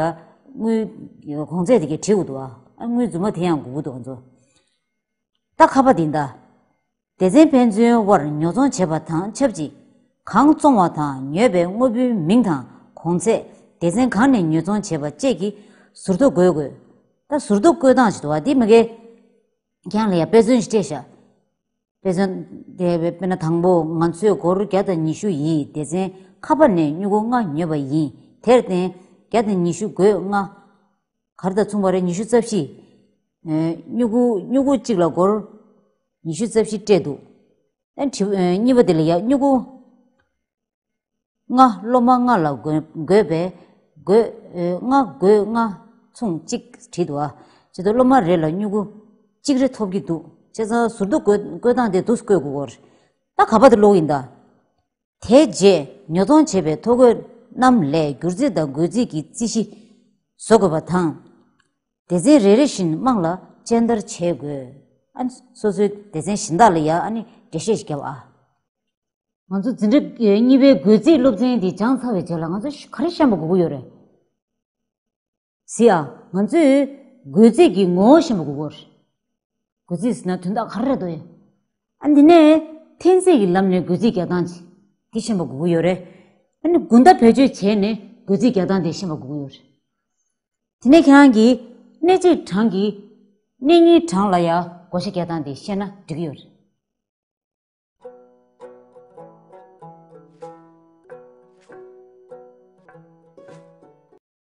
དངུལ་གོང་ཚད་དེ་གས་བྲིས་དགོས་འདུག་ཨ། དངུལ་རྫུན་མ་དེ་ཡང་དགོས་ཀྱི་འདུག་ང་ཚོ། ད་ཁ་པ་དེ་འདྲ། སྡེ་ཚན་ཕན་ཚུན་དབར་ཉོ་ཚོང་བྱེད་པ་དང་ཆབས་ཅིག་གང་བཙོང་བ་དང་ཉོས་པའི་དངོས་པོའི་མིང་དང་གོང་ཚད། སྡེ་ཚན་གང་ནས་ཉོ་ཚོང་བྱས་པ་བཅས་ཀྱི་ཟུར་མདོ་འགོད་དགོས། ད་ཟུར་མདོ་བཀོད་སྟངས་ཤིག་འདུག་བ། འདི་མ་གི་ཁྱེད་རང་ལ་ཡ་དཔེ་མཚོན་ཞིག་སྤྲད་ཤག་དཔེ་མཚོན་དེ་དཔེར་ན་དང་པོ་ང་ཚོས་སྒོར་བརྒྱ་དང་ཉི་ཤུ་ཡི་སྡེ་ཚན་ཁ་པ་ནས་སྨྱུ་གུ་ལྔ་ཉོས་པ་ཡིན། དེར་བརྟེན་བརྒྱ་དང་ཉི་ཤུ་བགོས་ལྔ། ག་རེ་དང་མཚུངས་པ་རེད། ཉི་ཤུ་རྩ་བཞི། ཨེ། སྨྱུ་གུ་སྨྱུ་གུ་གཅིག་ལ་སྒོར་ཉི་ཤུ་རྩ་བཞི་སྤྲད་འདུག་ཨ། དྲི་ཨེ། གཉིས་པ་དེ་ལ་ཡ་སྨྱུ་གུ་ལྔ་སློབ་མ་ལྔ་ལ་བགོས་བགོས་པས་བགོས་ཨེ། ལྔ་བགོས་ལྔ་མཚུངས་གཅིག་བྲིས་འདུག་ཨ། བྱས་ཙང་སློབ་མ་རེ་ལ་སྨྱུ་གུ་གཅིག་རེ་ཐོབ་ཀྱི་འདུག་བྱས་ཙང་ཟུར་མདོ་བཀོད་བཀོད་སྟངས་དེ་འདུག་སེ་བཀོད་དགོས་ཀྱི་རེད། ད་ག་པ་དེ་ཀློག་གི་ཡིན་ད། དེ་རྗེས་ཉོ་ཚོང་བྱས་པའི་ཐོ་འགོད་རྣམས་ལས་སྒྱུར་རྩིས་དང་བགོ་རྩིས་ཀྱི་རྩིས་གཞི་བཟོ་དགོས་པ་དང་། སྡེ་ཚན་རེ་རེ་བཞིན་དམངས་ལ་སྤྱན་བསྟར་བྱེད་དགོས། ཨ་ནི་སོ་སོའི་སྡེ་ཚན་གཞན་དག་ལ་ཡང་ཨ་ནི་འགྲེལ་བཤད་ཞིག་བརྒྱབ་ཨ། ང་ཚོ་འཛིན་གྲྭ་གཉིས་པའི་བགོ་རྩིས་སློབ་ཚན་འདི་སྦྱངས་ཚར་བའི་རྗེས་ལ་ང་ཚོ་ག་རེ་ཤེས་པ་དགོས་ཀྱི་ཡོད་རེད། གཟིགས་ཨ། ང་ཚོས་བགོ་རྩིས་ཀྱི་ངོ་བོ་ཤེས་པ་དགོས་ཀྱི་ཡོད་རེད། བགོ་རྩིས་ཟེར་ན་དོན་དག་ག་རེ་རེད་འདུག་ཡ། ཨ། འདི་ནས་འཐེན་རྩིས་ཀྱི་ལམ་ནས་བགོ་རྩིས་རྒྱག་སྟངས་ཅིག་དེ་ཤེས་པ་དགོས་ཀྱི་ཡོད་རེད། ཨ་ནི་དགུན་ཟླ་བེད་སྤྱོད་བྱས་ནས་བགོ་རྩིས་རྒྱག་སྟངས་དེ་ཤེས་པ་དགོས་ཀྱི་ཡོད་རེད། དེ་ནས་ཁྱེད་རང་གིས་སྣེ་གཅིག་གྲངས་ཀྱི་སྣེ་གཉིས་གྲངས་ལ་ཡ་བགོ་བཤའ་རྒྱག་སྟངས་དེ་ཤེས་ན་འགྲིག་གི་ཡོད་རེད།